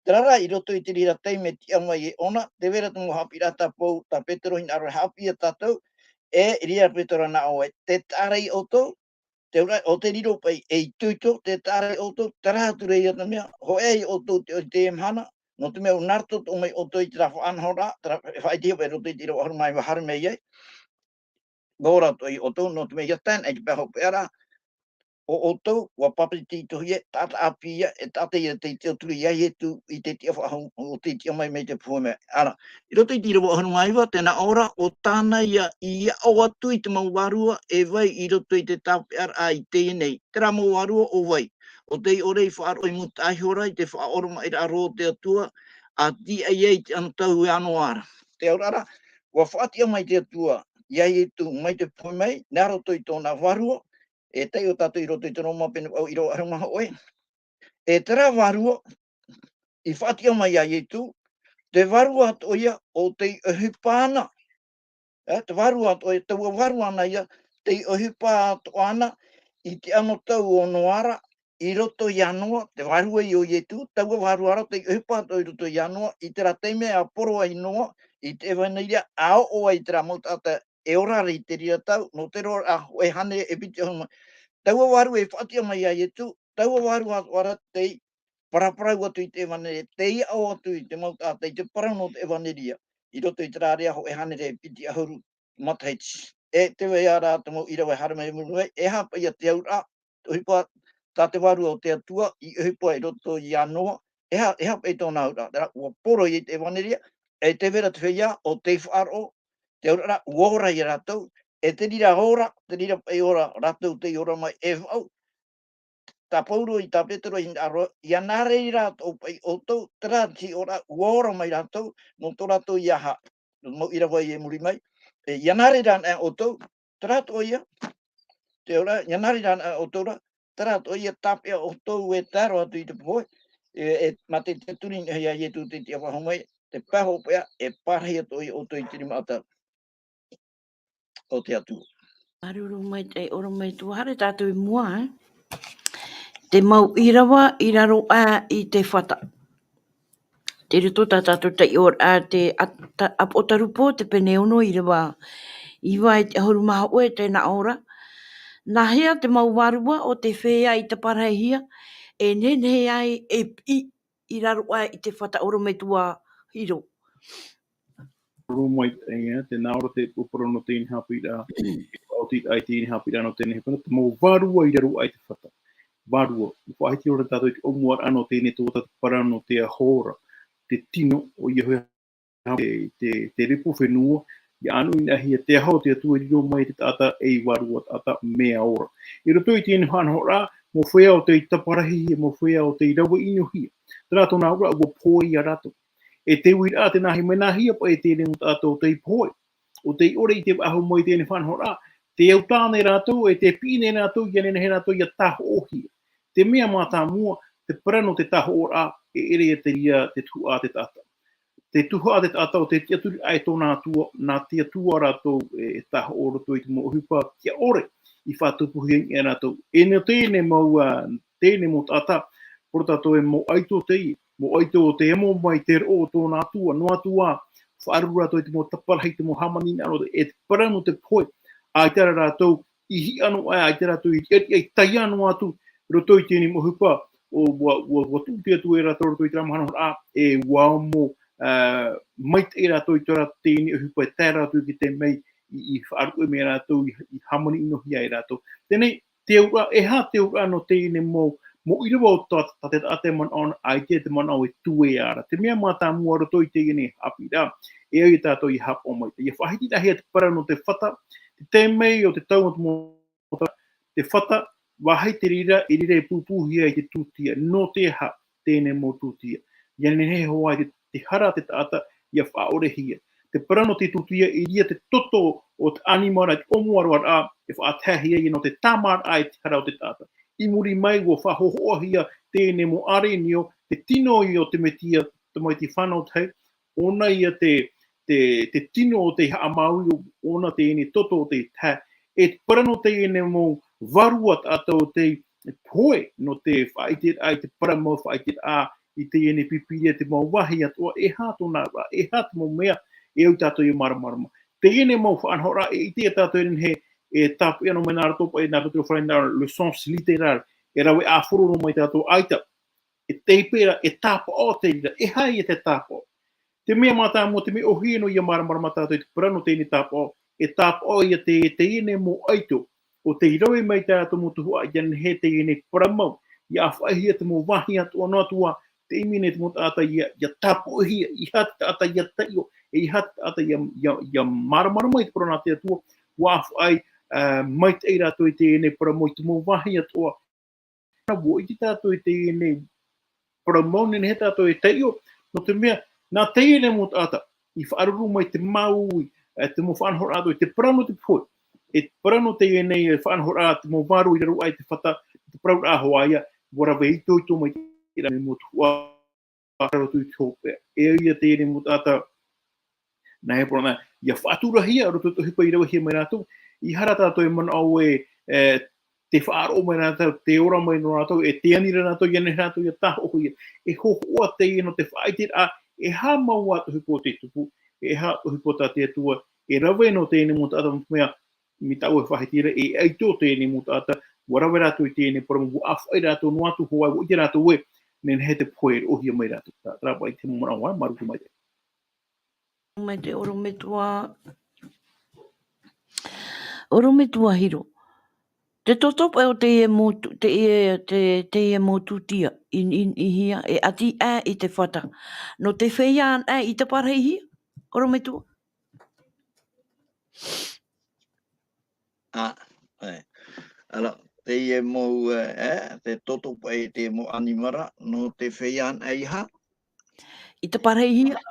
Terā rā, i roto i te reira taime tiʻa mai e ʻōna, tē vai ra te mau haʻapiʻiraʻa tāpau, tā Petero hinaʻaro e haʻapiʻi ia tātou, e i reira Petero nā ʻō ai, tē taʻa ra ia ʻoutou, te auraʻa, ʻo tē riro paʻi e itoito, tē taʻa ra ia ʻoutou, terā atu ra ia te mea, hōʻē ia ʻoutou te, te mahana, nō te mea ʻua nā roto atoʻa mai ʻoutou i terā faʻanahoraʻa, terā e faʻaʻitehia paʻi i roto i te ʻīrava ʻahuru mā iva haere mai ai, ʻua ora atoʻa ia ʻoutou, nō te mea ʻia tae na i te pae hopeʻaraʻa, ʻo ʻoutou, ʻua papetitohia, taʻata ʻāpī ia, e taʻata ia tei tiʻaturi ia Ietu i te tiʻa faʻahou, ʻo tei tiʻa mai mai te pohe mai. ʻĀ ra, i roto i te ʻīrava ʻahuru mā iva, tē nā ʻō ra, ʻo tāna ia i aʻo atu i te mau vārua e vai i roto i te tāpeʻaraʻa i teie nei. Terā mau vārua ʻo vai? ʻO tei ʻore i faʻaroʻo i mūtaʻa iho ra i te faʻaoromaʻiraʻa roa o te Atua, ʻa tiʻa ai i te anotau e ʻanoʻa ra. Te auraʻa ra, ʻua faʻatiʻa mai te Atua ia Ietu mai te pohe mai, nā roto i tōna vārua, e taiʻo tātou i roto i te Roma pene vaʻu ʻīrava ʻahuru mā hōʻē. E terā vārua i faʻatiʻa mai ia Ietu, te vārua atoʻa ia ʻo tei ʻohipa ana. E, te vārua atoʻa ia, taua vārua ana ia, tei ʻohipa atoʻa ana i te anotau o Noa ra, i roto ia Noa, te vārua ia o Ietu, taua vārua ra tei ʻohipa atoʻa i roto ia Noa, i terā taime a poro ai Noa i te ʻevaneria, a oʻo ai terā mau taʻata e ora ra i te reira tau, nō te roaraʻa hōʻē hānere e piti ʻahuru mā. Taua vārua i faʻatiʻa mai ia Ietu, taua vārua atoʻa ra tei paraparau atu i te ʻevaneria, tei aʻo atu i te mau taʻata i te parau nō te ʻevaneria, i roto i terā ʻēria hōʻē hānere e piti ʻahuru matahiti. E tē vai ra te mau ʻīrava e haere mai i muri mai, e aha paʻi ia te auraʻa, te ʻohipa, tā te Vārua o te Atua i ʻohipa i roto ia Noa, e aha, e aha paʻi tōna auraʻa, terā, ʻua poro i te ʻevaneria, e tē vai ra te feiā ʻo tei faʻaroʻo, te auraʻa ra, ʻua ora ia rātou, e te reira ora, te reira paʻi ora, rātou tei ora mai e vaʻu, tā Pauro i tā Petero i hinaʻaro, ʻia nā reira atoʻa paʻi ʻoutou, terā te hiʻoraʻa, ʻua ora mai rātou, nō tō rātou ia ha, nō mau ʻīrava i muri mai, e, ʻia nā reira anaʻe ʻoutou, terā atoʻa ia, te auraʻa, ʻia nā reira anaʻe ʻoutou ra, terā atoʻa ia tāpeʻa ʻoutou e tae roa atu i te pohe, e, e, mā te tiʻaturi noa ia Ietu tei tiʻa faʻahou mai, te pae hopeʻa, e pārahi atoʻa ia ʻoutou i te rima ʻatau o te Atua. Māuruuru maitaʻi, ʻorometua, haere tātou i mua, e. Te mau ʻīrava i raro aʻe i te fata. Tei roto tā tātou taiʻoraʻa te a-, ta-, ʻApotarupo, te pene ono ʻīrava iva i te ʻahuru mā hōʻē, tē nā ʻō ra. Nāhea te mau vārua ʻo tei feiā i taparahihia, e nehenehe ai e piʻi i raro aʻe i te fata, ʻorometua Hiro. Māuruuru maitaʻi, e, tē nā ʻō ra te parau nō teie nei haʻapiʻiraʻa, ʻo te, ʻaita i teie nei haʻapiʻiraʻa nō teie nei hepetoma, te mau vārua i raro aʻe i te fata. Vārua, ʻua faʻahiti roa tātou i te ʻōmuaraʻa nō teie nei tuhaʻa, te parau nō te aho ra, te tino, ʻoia hoʻi te, te, te repo fenua, ʻia ʻānoʻinoʻahia te aho o te Atua e riro mai te taʻata ei vārua taʻata mea ora. I roto i teie nei faʻanahoraʻa, mau feiā ʻo tei taparahihia, mau feiā ʻo tei rave ʻinohia. Terā tōna auraʻa, ʻua pohe ia rātou. E te uiraʻa, tē nāhea, mea nāhea paʻi teie nei mau taʻata ʻo tei pohe, ʻo tei ʻore i te faʻahou mai i teie nei faʻanahoraʻa, tē au atu nei rātou, e tē piʻi nei rātou, ʻia nehenehe rātou ʻia tāhoʻohia. Te mea mātāmua, te parau nō te tāhoʻoraʻa, e ʻere ia te reira te tuhaʻa a te taʻata. Te tuhaʻa a te taʻata ʻo tei tiʻaturi aʻe i tōna Atua, nā te Atua rātou e, e tāhoʻo i roto i te mau ʻohipa tiʻa ʻore i faʻatupuhia nei ia rātou. E nō teie nei mau, ā, teie nei mau taʻata, parau tātou e mau ʻaito teie, mau ʻaito ʻo tei amo mai te roʻo o tōna Atua, noa atu ā, faʻaruʻe rātou i te mau taparahi, te mau hāmani hinaʻaro, e te parau nō te pohe, ʻaita rā rātou i hiʻo noa aʻe, ʻaita rātou i riʻariʻa, i taiʻo noa atu i roto i teie nei mau ʻohipa, ʻo, ʻua, ʻua, ʻua tūtū atu e rātou i roto i terā mau faʻanahoraʻa, e ʻua amo, ā, maitaʻi rātou i terā teie nei ʻohipa, e tae rātou i te taime i, i faʻaruʻe mai rātou, i, i hāmani ʻinohia ai rātou. Teie nei, te auraʻa, e aha te auraʻa nō teie nei mau, mau ʻīrava o tā, tā te taʻata e manaʻo ana, ʻaita te manaʻo e tuea ra. Te mea mātāmua i roto i teie nei haʻapiʻiraʻa, e au ia tātou ʻia haʻapaʻo mai. ʻIa faʻahitihia te parau nō te fata, te Te mea o te tau o te mau, te fata, vāhi te reira, i reira e pūpūhia i te tūtia, nō te aha teie nei mau tūtia. ʻIa nehenehe hoʻi te, te hara te taʻata, ʻia faʻaʻorehia. Te parau nō te tūtia, i reira te toto o te ʻanimara, te ʻōmuaraʻa, e faʻataehia ia nō te tāmāraʻa i te hara o te taʻata. I muri mai, ʻua faʻahōhoʻahia teie nei mau arenio, te tino ia o te Metia, tamaiti fānau tahi, ʻōna ia te, te, te tino o te haʻamāuiui, ʻōna teie nei toto o te tahi. E te parau nō teie nei mau vārua taʻata o te pohe, nō te faʻaʻiteraʻa i te parau mau faʻaʻiteraʻa i teie nei Pīpīria, te mau vāhi atoʻa, e aha tōna ra, e aha te mau mea, e au tātou ʻia māramarama. Teie nei mau faʻanahoraʻa, e ʻite ia tātou e nehenehe, e tāpeʻa noa mai nā roto paʻi, nā roto i te fare nā le sens littéraire, e rave ʻāfaro noa mai tātou, ʻaita, e tei pērā, e tāpaʻo te reira, e aha ia te tāpaʻo. Te mea mātāmua, te mea ʻōhie noa ʻia māramarama tātou i te parau nō teie nei tāpaʻo, e tāpaʻo ia te, teie nei mau ʻaito, ʻo tei rave mai tātou mau tuhaʻa, ʻia nehenehe teie nei parau mau, ʻia ʻāfaʻihia te mau vāhi atoʻa noa atu ā, te ʻimi nei te mau taʻata ʻia, ʻia tāpoʻihia, e aha te taʻata ʻia taiʻo, e aha te taʻata ʻia, ʻia, ʻia māramarama i te parau nā te Atua, ʻua ʻāfaʻi, ā, maitaʻi rātou i teie nei parau mau i te mau vāhi atoʻa, nā ʻua ʻite tātou i teie nei parau mau, nehenehe tātou e taiʻo, nō te mea, nā teie nei mau taʻata, i faʻaruru mai te māuiui, e, te mau faʻanahoraʻa atoʻa, i te parau nō te pohe, e te parau nō teie nei, e, faʻanahoraʻa, te mau vārua i raro aʻe i te fata, te parauraʻa hoʻi ïa, ʻua rave itoito mai te reira mau tuhaʻa, raro atu i te hopeʻa. E au ia teie nei mau taʻata, nā hea parau nā, ʻia faʻaturahia, roto i te ʻohipa i ravehia mai rātou, ʻeiaha rā tātou e manaʻo ē, e, tē faʻaroʻo mai rātou, tē ora mai noa rātou, e tē ani ra rātou, ʻia nehenehe rātou ʻia tāhōhoʻahia. E hōhoʻa teie nō te faʻaʻiteraʻa, e aha mau ā te ʻohipa tē tupu, e aha te ʻohipa tā te Atua, e rave nō teie nei mau taʻata, nō te mea, mai tāʻu e faʻahiti ra, e ʻaito teie nei mau taʻata, ʻua rave rātou i teie nei parau mau, ʻua ʻāfaʻi rātou noa atu hoʻi, ʻua ʻite rātou ē, nehenehe te pohe e roʻohia mai rātou. Terā, terā paʻi te manaʻo, ā, māuruuru maitaʻi. Mai te ʻorometua, ʻorometua Hiro. Te toto paʻi o teie mau tū-, teie, te, teie mau tūtia, i, i, i hia, e ʻati aʻe i te fata. Nō te feiā anaʻe i taparahi hia, ʻorometua? Ā, ē. Ara, teie mau, ē, ē, te toto paʻi teie mau ʻanimara, nō te feiā anaʻe i hea? I taparahi hia.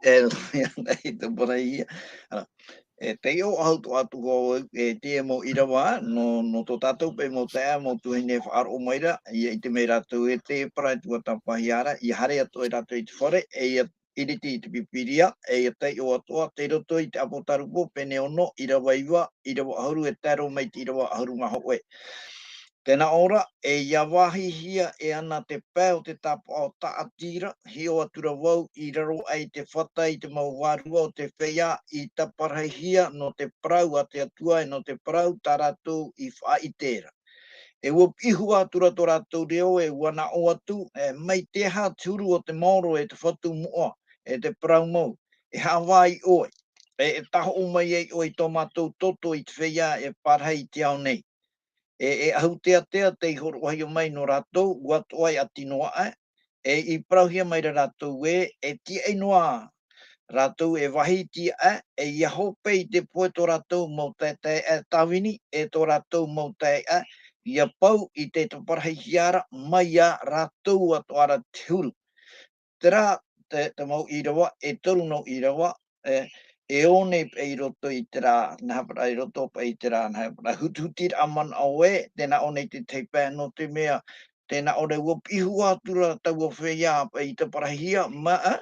E, nō te feiā anaʻe i taparahi hia. Ara, e, tei ʻō ʻahu atoʻa atu hoʻi au, e, teie mau ʻīrava, nō, nō tō tātou paʻi mau taeaʻe, mau tuahine e faʻaroʻo mai ra, ʻia ʻite mai rātou ē tē parau tuatāpapahia ra, ʻia haere atoʻa rātou i te fare, e ʻia ʻiriti i te Pīpīria, e ʻia taiʻo atoʻa, tei roto i te ʻApotarupo, pene ono, ʻīrava iva, ʻīrava ʻahuru, e tae roa mai te ʻīrava ʻahuru mā hōʻē. Tē nā ʻō ra, e ʻia vāhihia e ana te pae o te tāpaʻo tāʻati ra, hiʻo atu ra vau i raro aʻe i te fata i te mau vārua o te feiā i taparahihia nō te parau a te Atua, e nō te parau tā rātou i faʻaʻite ra. E ʻua piʻi hua atu ra tō rātou reo, e ʻua nā ʻō atu, e, mai te aha te huru o te maoro, e te fatu moʻa, e te parau mau, e haʻavā ai ʻoe, e, e tāhoʻo mai ai ʻoe i tō mātou toto i te feiā e parahi i te ao nei. E, e ʻahu teatea tei hōroʻahia mai nō rātou, ʻua toʻa e ʻati noa aʻe, e i parauhia mai ra rātou ē, e tiaʻi noa rātou e vāhi tiaʻi, e ʻia hope i te pohe tō rātou mau taeaʻe tāvini, e tō rātou mau taeaʻe, ʻia pau i te taparahihia ra, mai iā rātou atoʻa ra te huru. Terā te, te mau ʻīrava, e toru noa ʻīrava, e, e ʻō nei paʻi i roto i terā, nā hea parau, i roto paʻi i terā, nā hea parau, hut-, hutiraʻa manaʻo ē, tē nā ʻō nei te tahi pae, nō te mea, tē nā ʻō ra ʻua piʻi hua atu ra taua feiā paʻi i taparahihia, mā, e,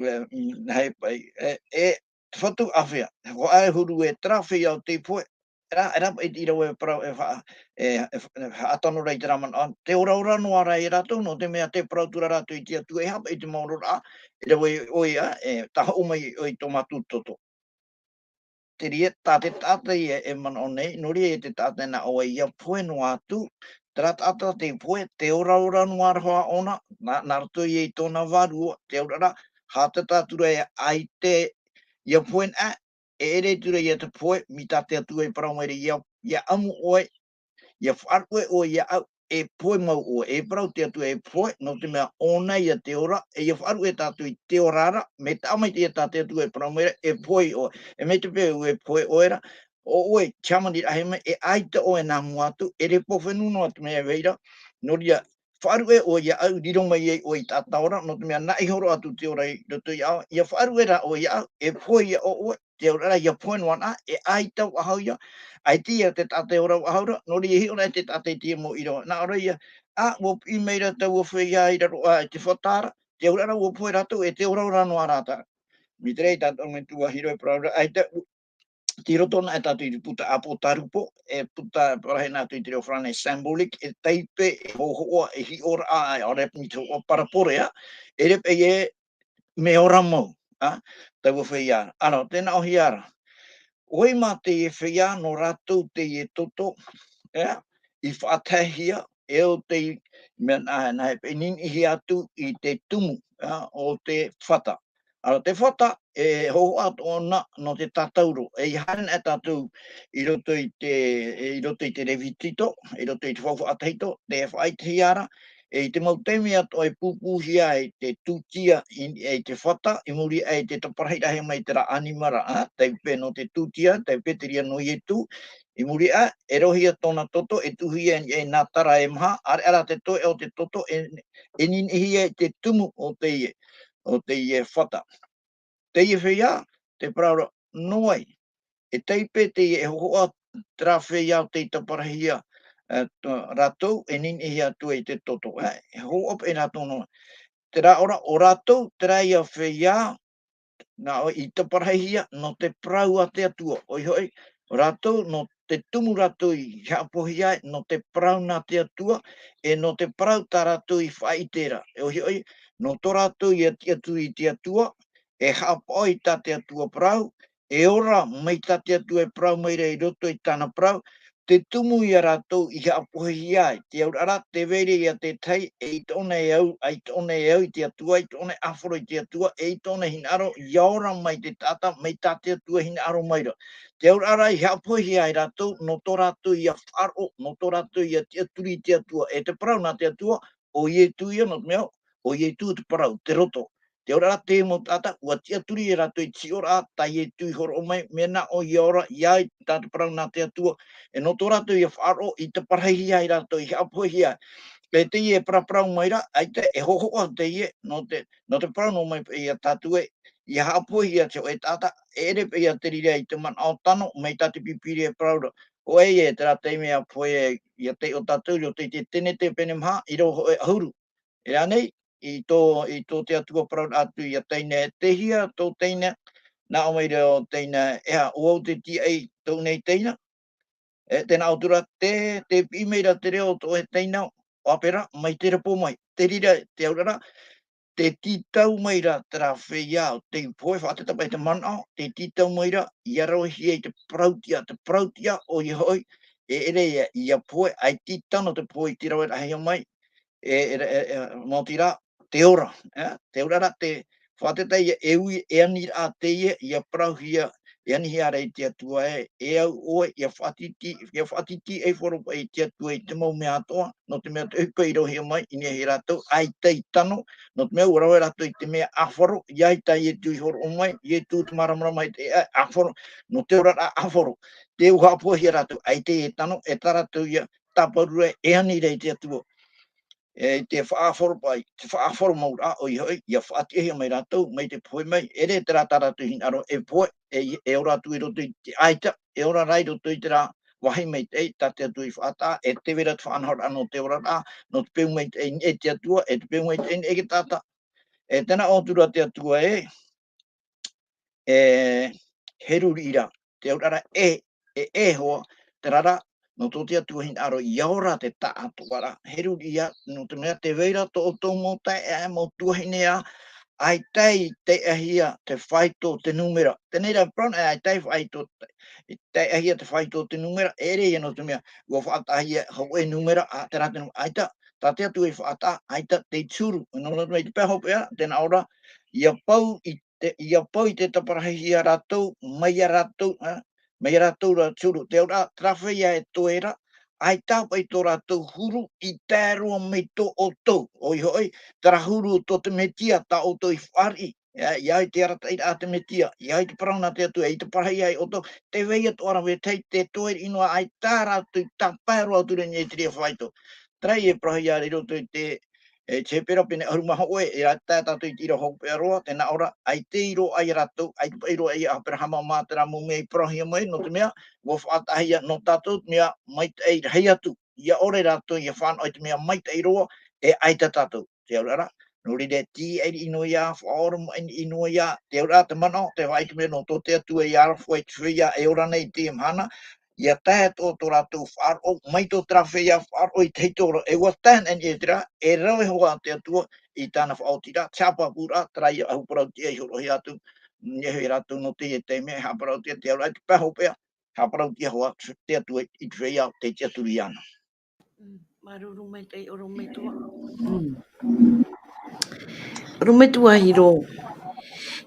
e, nā hea paʻi, e, e, te fatu āfea, hoʻi e huru e terā feiā o tei pohe, e rā, e rā paʻi te ʻīrava e parau, e fa-, e, e fa-, e faʻatano ra i terā manaʻo, tē ora ora noa ra ia rātou, nō te mea tē parau atu ra rātou i te Atua, e aha paʻi te maororaʻa, e rave ʻoe ā, e tāhoʻo mai ʻoe i tō mātou toto. Terā, tā te taʻata ïa e manaʻo nei, nō reira te taʻata e nā ʻō ai ʻia pohe noa atu, terā taʻata tei pohe, tē ora ora noa ra hoʻi ʻōna, nā, nā roto ïa i tōna vārua, te auraʻa ra, haʻamata atu ra ïa ʻaita, ʻia pohe na, e ʻere atu ra ïa te pohe, mai tā te Atua e parau mai ra ʻia, ʻia ʻamu ʻoe, ʻia faʻaruʻe ʻoe iāʻu, e pohe mau ʻoe, e parau te Atua e pohe, nō te mea ʻōna ïa te ora, e ʻia faʻaruʻe tātou i te ora ra, mai te taʻata ïa tā te Atua e parau mai ra, e pohe ʻoe, e mai te peu e pohe ʻoe ra, ʻo ʻoe, te hāmaniraʻahia mai, e ʻaita ʻoe nā mua atu, e repo fenua noa te mea e vai ra, nō reira, faʻaruʻe ʻoe iāʻu, riro mai ai ʻoe i te taʻata ora, nō te mea nā ʻoe i horo atu te ora i roto iāʻu, ʻia faʻaruʻe rā ʻoe iāʻu, e pohe ia ʻo ʻoe, te auraʻa rā ʻia pohe noa na, e ʻaita faʻahou ia, ʻaita ia te taʻata e ora faʻahou ra, nō reira e hiʻo na te taʻata i te mau ʻīrava, nā ʻō ra ia, ā, ʻua piʻi mai ra taua feiā i raro aʻe i te fata ra, te auraʻa rā ʻua pohe rātou, e te ora ora noa rātou. Mai te reira tātou e tuahine e parau ra, ʻaita, tei roto na e tātou i te puta Apotarupo, e puta parahiraʻa atu i te reo farāni symbolique, e taipe, e hōhoʻa, e hiʻoraʻa, ʻaore rā i te hōhoʻa parabole, ā, e rave paʻi e mea ora mau, ā, taua feiā. Ā, nō, tē nā ʻōhia ra. ʻOi mā teie feiā nō rātou teie toto, ā, i faʻataehia, e ʻo tei, mea nā, nā, e niniʻihia atu i te tumu, ā, o te fata. Ā, te fata, e hōhoʻa atoʻa na nō te tātauro, e ʻia haere na e tātou i roto i te, i roto i te Levitiko, i roto i te Faufaʻa Tahito, tē faʻaʻitehia ra, e i te mau taime atoʻa e pūpūhia ai te tūtia i, i te fata, i muri aʻe i te taparahi rahi mai terā ʻanimara, ā, taipe nō te tūtia, taipe te reira nō Ietu, i muri aʻe, e rohia tōna toto, e tuʻuhia i, i nā tara e maha, ʻareʻa rā te toeʻa o te toto, e, e niniʻihia i te tumu o teie, o teie fata. Teie feiā, tē parau ra, nō vai, e taipe teie e hōhoʻa terā feiā o tei taparahia, ā, tō rātou, e niniʻihia atu ai te toto, ā, e hōhoʻa paʻi rātou noa. Terā ora, ʻo rātou, terā ia feiā, nā ʻō i taparahihia nō te parau a te Atua, ʻoia hoʻi, ʻo rātou, nō te tumu rātou i haʻapohehia ai, nō te parau nā te Atua, e nō te parau tā rātou i faʻaʻite ra. E ʻoia hoʻi, nō tō rātou ia tiʻaturi i te Atua, e haʻapaʻo i tā te Atua parau, e ora mai tā te Atua e parau mai ra i roto i tāna parau, te tumu ia rātou i haʻapohehia ai, te auraʻa rā, tē vai ra ia te tahi, e ʻaita ʻōna e au, ʻaita ʻōna e au i te Atua, ʻaita ʻōna e ʻāfaro i te Atua, e ʻaita ʻōna e hinaʻaro, ʻia ora mai te taʻata, mai tā te Atua e hinaʻaro mai ra. Te auraʻa rā i haʻapohehia ai rātou, nō tō rātou ia faʻaroʻo, nō tō rātou ia tiʻaturi i te Atua, e te parau nā te Atua, ʻo Ietu ia, nō te mea, ʻo Ietu te parau, te roto. Te auraʻa rā te mau taʻata, ʻua tiʻaturi e rātou i te hiʻoraʻa, tā Ietu i hōroʻa mai, mea nā ʻō ʻia ora, ʻia au i tā te parau nā te Atua, e nō tō rātou ia faʻaroʻo, i taparahihia ai rātou, i haʻapohehia. E teie e paraparau mai ra, ʻaita e hōhoʻa teie, nō te, nō te parau noa mai ia tātou ē, ʻia haʻapohehia te hōʻē taʻata, e ʻere paʻi ia te reira i te manaʻo tano, mai tā te Pīpīria e parau ra. ʻOia, e terā taime ʻa pohe ia tei ʻō tātou, i roto i te Tenete pene maha, ʻīrava hōʻē ʻahuru. E rā nei, i tō, i tō te Atua parau atu ia teina, e tei hea tō teina, nā ʻō mai ra ʻo teina, e aha, ʻo au te tīaʻi tō nei teina. E, tē nā ʻō atu ra, tē, tē piʻi mai ra te reo o tō ʻoe teina, ʻo Apera, mai te repo mai. Te reira, te auraʻa rā, tē tītau mai ra terā feiā o tei pohe, faʻaʻite paʻi te manaʻo, tē tītau mai ra, ʻia ravehia i te parau-tiʻa, te parau-tiʻa, ʻoia hoʻi, e ʻere ia, ʻia pohe, ʻaita i tano te pohe i te raveraʻahia mai, e, e, e, e, maoti rā, te ora, e, te ora rā, te faʻaʻite ia, e ui, e ani rā teie, ʻia parauhia, e anihia ra e te Atua ē, e au ʻoe, ʻia faʻatiti, ʻia faʻatiti ei faʻaroʻo i te Atua i te mau mea atoʻa, nō te mea te ʻohipa i ravehia mai, i niʻa ia rātou, ʻaita i tano, nō te mea ʻua rave rātou i te mea ʻāfaro, ʻia ʻaita Ietu i hōroʻa mai, Ietu te māramarama i te, e, ʻāfaro, nō te oraraʻa ʻāfaro, tē ʻua haʻapohehia rātou, ʻaita e tano, e tā rātou ia, tāparu ra, e ani ra i te Atua. E, i te faʻaʻāfaro paʻi, te faʻaʻāfaro mau rā, ʻoia hoʻi, ʻia faʻatiʻahia mai rātou, mai te pohe mai, e ʻere terā tā rātou hinaʻaro e pohe, e, e ora atu i roto i te ʻaita, e ora rā i roto i terā vāhi maitaʻi, tā te Atua i faʻataʻa, e tē vai ra te faʻanahoraʻa nō te oraraʻa, nō te peu maitaʻi i niʻa i te Atua, e te peu maitaʻi i niʻa i te taʻata. E tē nā ʻō atu ra te Atua ē, e, he ruru ra, te auraʻa rā, e, e, e hoa, terā rā, nō tō te Atua hinaʻaro, ʻia ora te taʻatoʻaraʻa, he ruru ia, nō te mea tē vai ra tō ʻoutou mau taeaʻe, mau tuahine ā, ʻaita i taeaʻehia te faito, te nūmera. Teie rā, parau na, ʻaita i faito, i taeaʻehia te faito, te nūmera, e ʻere ia nō te mea, ʻua faʻataʻahia hōʻē nūmera, ā, terā te nū-, ʻaita, tā te Atua i faʻataʻa, ʻaita te huru, nō, nō te mea i te pae hopeʻa, tē nā ʻō ra, ʻia pau i te, ʻia pau i te taparahihia rātou, mai ia rātou, ā, mai ia rātou ra te huru. Te auraʻa, terā feiā e toe ra, ʻaita paʻi tō rātou huru i tae roa mai tō ʻoutou. ʻOia hoʻi, terā huru o tō te Mesia tā ʻoutou i fāriʻi, ʻia, ʻia ʻite i te arataʻiraʻa a te Mesia, ʻia ʻite i te parau nā te Atua, ʻia ʻite i te parau ia e ʻoto, tē vai atu ʻoia rā vetahi, tē toe riʻi noa ʻaita rātou i tāpae roa atu ra i niʻa i te reira faito. Terā e parauhia ra i roto i te, e, te Hepera pene ʻahuru mā hōʻē, e rā tae tātou i te ʻīrava hopeʻa roa, tē nā ʻō ra, ʻaita i roaʻa ia rātou, ʻaita paʻi i roaʻa ia Aperahama mā terā mau mea i parauhia mai, nō te mea, ʻua faʻataʻahia nō tātou te mea maitaʻi rahi atu. ʻIa ʻore rātou ʻia fānaʻo i te mea maitaʻi roa, e ʻaita tātou. Te auraʻa ra, nō reira, tē riʻi noa ia, faʻaoromaʻi noa ia, te auraʻa, te manaʻo, te faʻaʻite mai nō tō te Atua i aroha i te feiā e ora nei i teie mahana, ʻia tae atoʻa tō rātou faʻaroʻo, mai tō terā feiā faʻaroʻo i te hito ra, e ʻua tae anaʻe i terā, e rave hoʻi te Atua i tāna faʻaotiraʻa, te haʻapāpūraʻa, terā ia ʻahu parauʻtiʻa i hōroʻahia atu, e hōroʻahia rātou nō teie taime, haʻaparauraʻa te auraʻa, te pae hopeʻa, haʻaparauraʻa hoʻi te Atua i te feiā, tē tiʻaturi iāna. Mm, māuruuru maitaʻi, ʻorometua. Mm. ʻOrometua Hiro.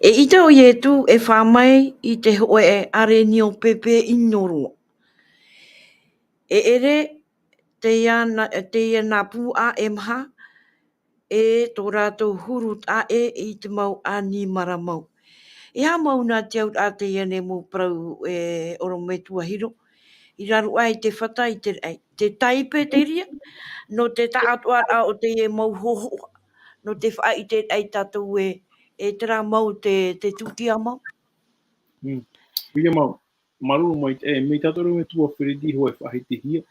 E ʻita ʻo Ietu e fā mai i te hōʻē ʻarenio pēpē ʻino roa. E ʻere teie nā, teie nā pūʻa e maha, e tō rātou huru taʻa ʻē i te mau ʻānimara mau. E aha mau nā te auraʻa teie nei mau parau, e ʻorometua Hiro, i raro aʻe i te fata i te raʻi, te taipe te reira, nō te taʻatoʻaraʻa o teie mau hōhoʻa, nō te faʻaʻite raʻa ia tātou e, e terā mau te, te tūtia mau. Mm. ʻOia mau, māuruuru maitaʻi, e, mai tātou ʻorometua Feredi hoʻi e faʻahitihia,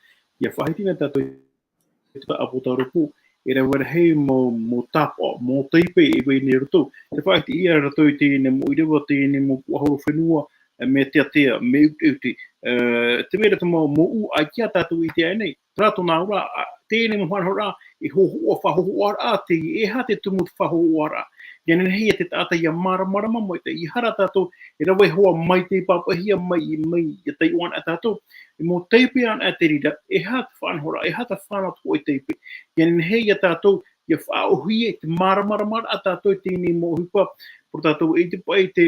ʻia faʻahiti na tātou te taʻa pō tāropo, e rave rahi mau, mau tāpaʻo, mau taipe e vai nei roto. Tē faʻaʻitehia rātou i teie nei mau ʻīrava, teie nei mau pūʻohu fenua, e, mea teatea, mea ʻuteʻute. E, te mea ra te mau, mau ʻū ʻaita tātou i ʻite nei. Terā tōna auraʻa, a, teie nei mau faʻanahoraʻa, e hōhoʻa, faʻahōhoʻaraʻa, teie, e aha te tumu te faʻahōhoʻaraʻa. ʻIa nehenehe ia te taʻata ʻia māramarama mai te, ʻeiaha rā tātou, e rave hoʻi mai te pāpaʻihia mai, mai, ʻia taiʻo anaʻe tātou, e mau taipe anaʻe te reira, e aha te faʻanahoraʻa, e aha te fānaʻo o te hōʻē taipe. ʻIa nehenehe ia tātou, ʻia faʻaʻōhie, te māramaramaraʻa tātou i teie nei mau ʻohipa, parau tātou e ʻite paʻi te,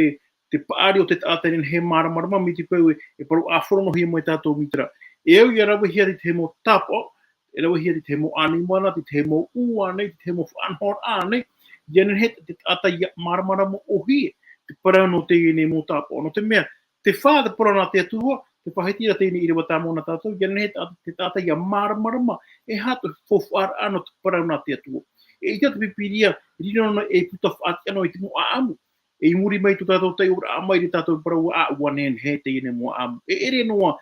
te paʻari o te taʻata e nehenehe e māramarama mai te peu e, e parau ʻāfaro noa hia mai tātou mai terā. E au ʻia ravehia i te mau tāpaʻo, e ravehia i te mau ʻānimara, i te mau ʻū ānei, i te mau faʻanahoraʻa ānei, ʻia nehenehe te taʻata ʻia māramarama ʻōhie, te parau nō teie nei mau tāpaʻo. Nō te mea, te fā te parau nā te Atua, tē faʻahiti ra teie nei ʻīrava tāmau nā tātou, ʻia nehenehe te, te taʻata ʻia māramarama, e aha te faufaʻaraʻa nō te parau nā te Atua. E ʻita te Pīpīria, riro noa e puta faʻatiʻa noa i te mau ʻāʻamu. E i muri mai tō tātou taiʻoraʻa mai i te tātou parau ā, ʻua nehenehe teie nei mau ʻāʻamu. E ʻere noa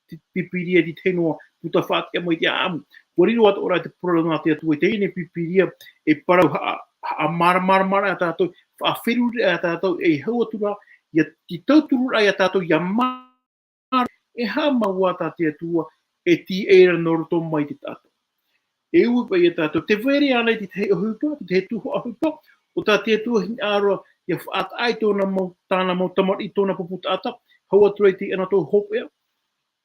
te Pīpīria i te tahi noa puta faʻatiʻa mai i te ʻāʻamu. ʻUa riro atoʻa ra te parau nā te Atua i teie nei Pīpīria e parau haʻa, haʻamāramaramaraʻa tātou, faʻaferuriraʻa tātou, e hau atu ra, ʻia, te tauturuʻraʻa ia tātou, ʻia mā-, e aha mau ā tā te Atua, e tīaʻi ra nō roto mai te taʻata. E ui paʻi ia tātou, tē vai ra ānei te tahi ʻohipa, te tahi tuhaʻa ʻohipa, ʻo tā te Atua hinaʻaro, ʻia faʻataʻa i tōna mau, tāna mau tamariʻi, tōna pupu taʻata, hau atu ra i te anotau hopeʻa.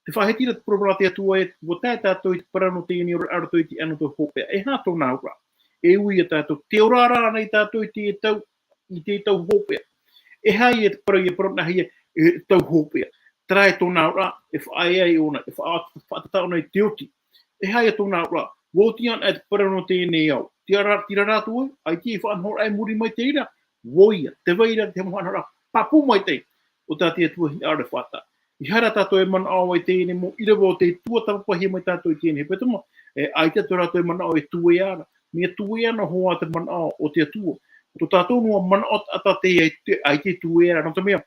Tē faʻahiti ra te parau nā te Atua ē, ʻua tae tātou i te parau nō teie nei oraraʻa i roto i te anotau hopeʻa. E aha tōna auraʻa? E ui ia tātou, tē ora ra ānei tātou i te tau, i te tau hopeʻa. E aha ia te parau, ʻia parau anaʻe hia, e tau hopeʻa. Terā e tōna auraʻa, e faʻaea ʻōna, e faʻa-, faʻatātā ʻōna i te oti. E aha ia tōna auraʻa? ʻUa oti anaʻe te parau nō teie nei ao. Tira ra, tira ra atu ai, ʻaita e faʻanahoraʻa i muri mai te reira, ʻoia, tē vai ra te mau faʻanahoraʻa, pāpū maitaʻi, ʻo tā te Atua hinaʻaro e faʻataʻa. ʻEiaha rā tātou e manaʻo i teie nei mau ʻīrava o tei tuatāpapahia mai tātou i teie nei hepetoma, e, ʻaita tō rātou e manaʻo e tuea ra, mea tuea noa hoʻi te manaʻo o te Atua. Tō tātou noa manaʻo taʻata tei, te, ʻaita e tuea ra, nō te mea,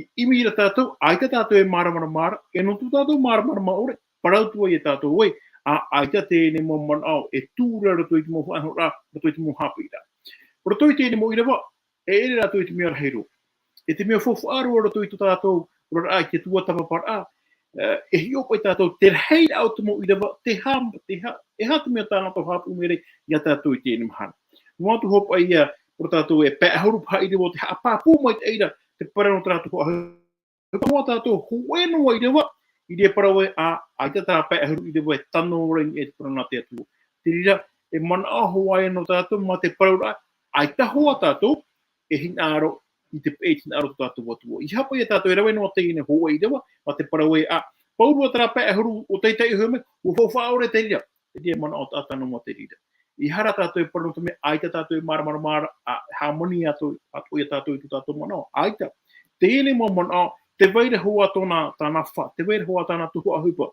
i ʻimi ra tātou, ʻaita tātou e māramarama ra, e nō tō tātou māramarama ʻore, parau atu ai ia tātou ē, ā, ʻaita teie nei mau manaʻo e tū ra i roto i te mau faʻanahoraʻa, roto i te mau haʻapiʻiraʻa. Roto i teie nei mau ʻīrava, e ʻere rātou i te mea rahi roa. E te mea faufaʻa roa i roto i tō tātou oraraʻa i te tuatāpaparaʻa, e, e hiʻo paʻi tātou, te rahiraʻa o te mau ʻīrava, te aha, te aha, e aha te mea tā nā tau haʻapaʻo mai ra ia tātou i teie nei mahana. Noa atu hoʻi paʻi ia, parau tātou e pae ʻahuru paha ʻīrava o te haʻapāpū maitaʻi ra, te parau nō tā rātou haʻa-, Ka noa tātou hōʻē noa ʻīrava, i te parau ē, ā, ʻaita terā pae ʻahuru ʻīrava e tano ra i niʻa i te parau nā te Atua. Te reira, e manaʻo hoʻi nō tātou mā te parauraʻa, ʻaita hoʻi tātou, e hinaʻaro i te, e hinaʻaro tō tātou Atua. ʻEiaha paʻi ia tātou e rave noa teie nei hōʻē ʻīrava, mā te parau ē, ā, pauroa terā pae ʻahuru ʻo tei taiʻo mai, ʻua faufaʻa ʻore te reira. Te reira e manaʻo taʻata noa mā te reira. ʻEiaha rā tātou e parau nō te mea ʻaita tātou e māramarama ra, ā, hāmani atu, atu ia tātou i tō tātou manaʻo, ʻaita. Teie nei mau manaʻo, tē vai ra hoʻi tōna, tāna fā, tē vai ra hoʻi tāna tuhaʻa ʻohipa.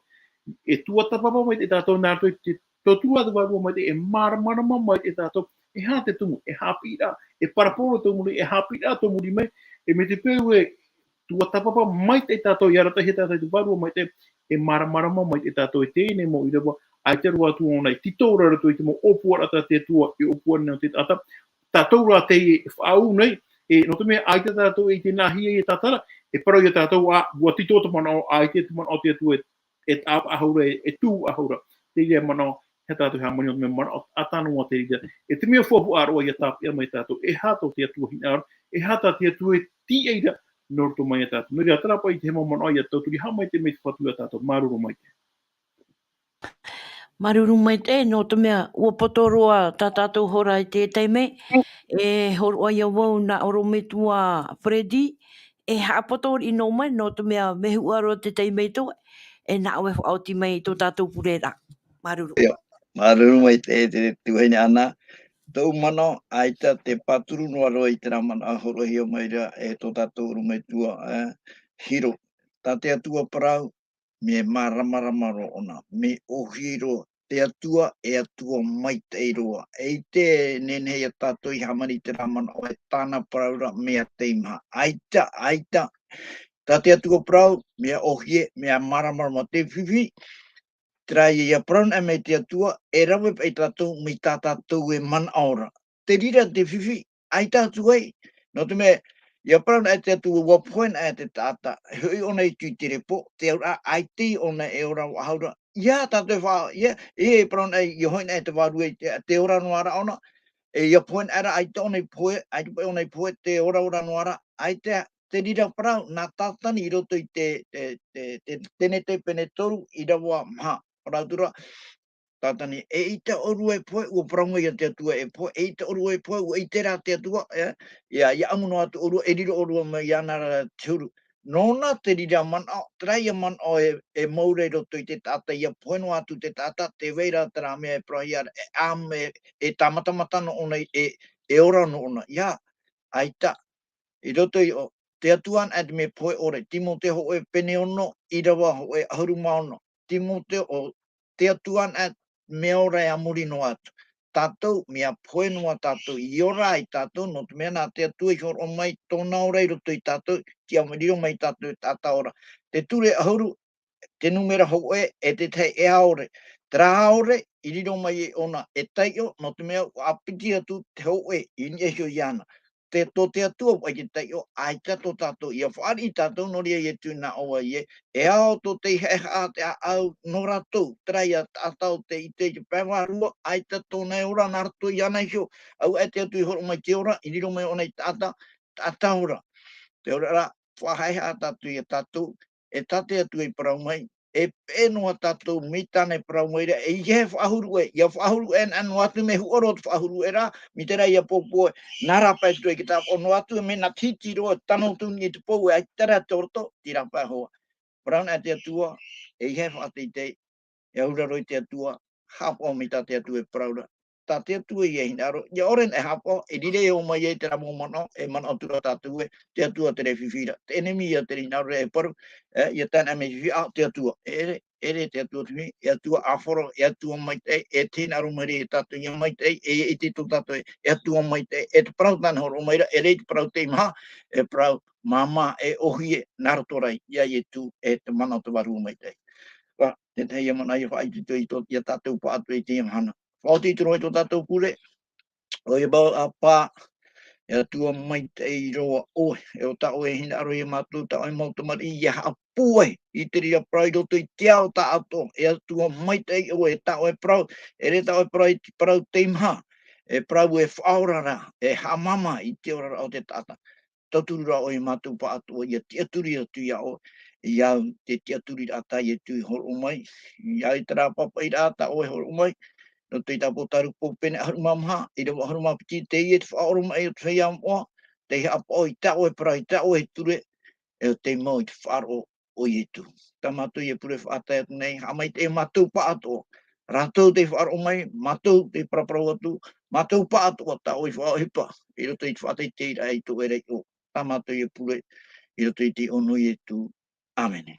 E tuatāpapa maitaʻi tātou nā roto i te, tauturu atu vārua maitaʻi, e māramarama maitaʻi tātou, e aha te tumu, e haʻapiʻiraʻa, e paraporo tō muri, e haʻapiʻiraʻa tō muri mai, e mai te peu e tuatāpapa maitaʻi tātou, ʻia arataʻihia tātou i te vārua maitaʻi, e māramarama maitaʻi tātou i teie nei mau ʻīrava, ʻaita roa atu ʻōna i tītau ra i roto i te mau ʻōpuaraʻa tā te Atua i ʻōpua nei nō te taʻata. Tātou rā teie e faʻaau nei, e, nō te mea ʻaita tātou e ʻite nāhea e taʻata ra, e parau ia tātou, ā, ʻua tītau te manaʻo, ʻaita te manaʻo o te Atua e, e taʻa faʻahou ra, e, e tū faʻahou ra. Teie manaʻo, e tātou e hāmani nō te mea manaʻo taʻata noa te reira. E te mea fuafuaʻa roa ʻia tāpeʻa mai tātou, e aha tō te Atua hinaʻaro, e aha tā te Atua e tīaʻi ra nō roto mai ia tātou. Nō reira, terā paʻi te mau manaʻo ʻia tauturu, haʻamaitaʻi mai te Fatu ia tātou, māuruuru maitaʻi. Māuruuru maitaʻi, nō te mea, ʻua poto roa tā tātou hora i te taime, e hōroʻa ia vau nā ʻorometua Freddy, e haʻapoto riʻi noa mai, nō te mea, mea huʻa roa te taime i toe, e nā ʻoe e faʻaoti mai i tō tātou pure ra. Māuruuru. Io, māuruuru maitaʻi te tuahine Ana. Tōʻu manaʻo, ʻaita te pāturu noa roa i terā manaʻo e hōroʻahia mai ra e tō tātou ʻorometua, e, Hiro. Tā te Atua parau, mea māramarama roa ʻōna, mea ʻōhie roa, te Atua, e Atua maitaʻi roa. E ʻite nehenehe ia tātou i hāmani i terā manaʻo e tāna parau ra, mea teimaha. ʻAita, ʻaita. Tā te Atua parau, mea ʻōhie, mea māramarama te fifi, terā ia, ʻia parau anaʻe mai te Atua, e rave paʻi tātou mai tā tātou e manaʻo ra. Te reira te fifi, ʻaita atu ai, nō te mea, ʻia parau anaʻe te Atua, ʻua pohe anaʻe te taʻata, e hoʻi ʻōna i tū i te repo, te auraʻa, ʻaita ʻōna e ora faʻahou ra. ʻIa tātou e fa-, ʻia, e parau anaʻe, ʻia hoʻi anaʻe te vārua i te, te ora noa ra ʻōna, e ʻia pohe anaʻe ra, ʻaita ʻōna i pohe, ʻaita paʻi ʻōna i pohe, te ora ora noa ra, ʻaita, te reira parau, nā Tātani i roto i te, te, te, te, Tenete pene toru, ʻīrava maha, parau atu ra, Tātani, eʻita ʻōrua e pohe, ʻua parau mai ia te Atua e pohe, eʻita ʻōrua e pohe, ʻua ʻite rā te Atua, e, ʻia, ʻia ʻamu noa atu ʻōrua, e riro ʻōrua mai iāna ra te huru. Nōna te reira manaʻo, terā ia manaʻo e, e mau ra i roto i te taʻata, ʻia pohe noa atu te taʻata, tē vai ra terā mea e parauhia ra, e ʻam, e, e tāmatamata noa ʻōna, e, e ora noa ʻōna. ʻIa, ʻaita, i roto i ʻō, te Atua anaʻe te mea pohe ʻore, Timoteo hōʻē pene ono, ʻīrava hōʻē ʻahuru mā ono. Timoteo, ʻo te Atua anaʻe mea ora e a muri noa atu. Tātou, mea pohe noa tātou, i ora ai tātou, nō te mea nā te Atua i hōroʻa mai tōna ora i roto ia tātou, ʻia riro mai tātou e taʻata ora. Te ture ʻahuru, te nūmera hōʻē, e te tahi e ʻaore. Terā ʻaore, i riro mai ʻōna e taiʻo, nō te mea ʻua piti atu te hōʻē, i niʻa iho iāna. Te, tō te Atua paʻi te taiʻo, ʻaita tō tātou, ʻia fāriʻi tātou, nō reira Ietu nā ʻō ai ē, e ao tō tei haʻehaʻa te ʻāʻau nō rātou, terā ia taʻata ʻo tē ʻite i te pae vārua, ʻaita tōna e ora nā roto iāna iho, ʻaita e te Atua i hōroʻa mai te ora, i riro mai ʻōna i taʻata, taʻata ora. Te ora rā, faʻahaʻehaʻa tātou ia tātou, e tā te Atua i parau mai, e peʻe noa tātou mai tāna e parau mai ra, e ʻeiaha e faʻahuru ʻē, ʻia faʻahuru ʻē anaʻe noa atu, mea huʻa roa te faʻahuru ʻē ra, mai terā ia pōpō, nā rāpae atu ai, ke tāpaʻo noa atu, e mea nā te hiti roa, tano atu i te pou, e ʻaita rā te ʻoroto, terā pae hoʻi. Parau anaʻe te Atua, e ʻeiaha e faʻateitei, e auraroa i te Atua, haʻapaʻo mai tā te Atua e parau ra. Tā te Atua ïa e hinaʻaro, ʻia ʻore anaʻe e haʻapaʻo, e riro mai ai terā mau manaʻo, e manaʻo atu ra tātou ē, te Atua terā e fifi ra. Te ʻenemi ïa terā e hinaʻaro e parau, e, ʻia tae anaʻe mai fifi, ā, te Atua. E ʻere, ʻere te Atua te fifi, e Atua ʻāfaro, e Atua maitaʻi, e te hinaʻaro mai ra ia tātou ïa maitaʻi, e, e ʻite tō tātou ē, e Atua maitaʻi, e te parau tāna e hōroʻa mai ra, e ʻere i te parau teimaha, e parau māmā, e ʻōhie, nā roto rā ia Ietu, e te mana o te Vārua Maitaʻi. Ā, te tahi ia manaʻo ïa faʻaitoito i tō, ia tātou pāʻatoʻa i teie mahana. Faʻaoti atu roa i tō tātou pure, ʻoia mau ʻāpā, e Atua maitaʻi roa ʻoe, e ʻo tā ʻoe e hinaʻaro ia mātou, tā ʻoe mau tamariʻi ʻia haʻapūai i te reira parau i roto i te ao tāʻātoʻa, e Atua maitaʻi ʻoe, tā ʻoe parau, e ʻere tā ʻoe parau i te parau teimaha, e parau e faʻaora ra, e haʻamāmā i te oraraʻa o te taʻata. Tauturu ra ʻoe ia mātou pāʻatoʻa, ʻia tiʻaturi atu ia ʻoe, ia te tiʻaturiraʻa tā Ietu i hōroʻa mai, ia i terā pāpaʻiraʻa tā ʻoe e hōroʻa mai, nō te tāpō tā Ruku pene ʻahuru mā maha, ʻīrava ʻahuru mā piti, teie te faʻaoromaʻi o te feiā moʻa, tei haʻapaʻo i tā ʻoe parau, i tā ʻoe ture, e ʻo tei mau i te faʻaroʻo o Ietu. Tā mātou ïa pure faʻatae atu nei, haʻamaitaʻi ia mātou pāʻatoʻa, Rātou tei faʻaroʻo mai, mātou tei paraparau atu, mātou pāʻatoʻa tā ʻoe i faʻaʻohipa, i roto i te faʻateiteiraʻa i tō ʻoe ra iʻoa. Tā mātou ia pure, i roto i te ono o Ietu. ʻĀmene.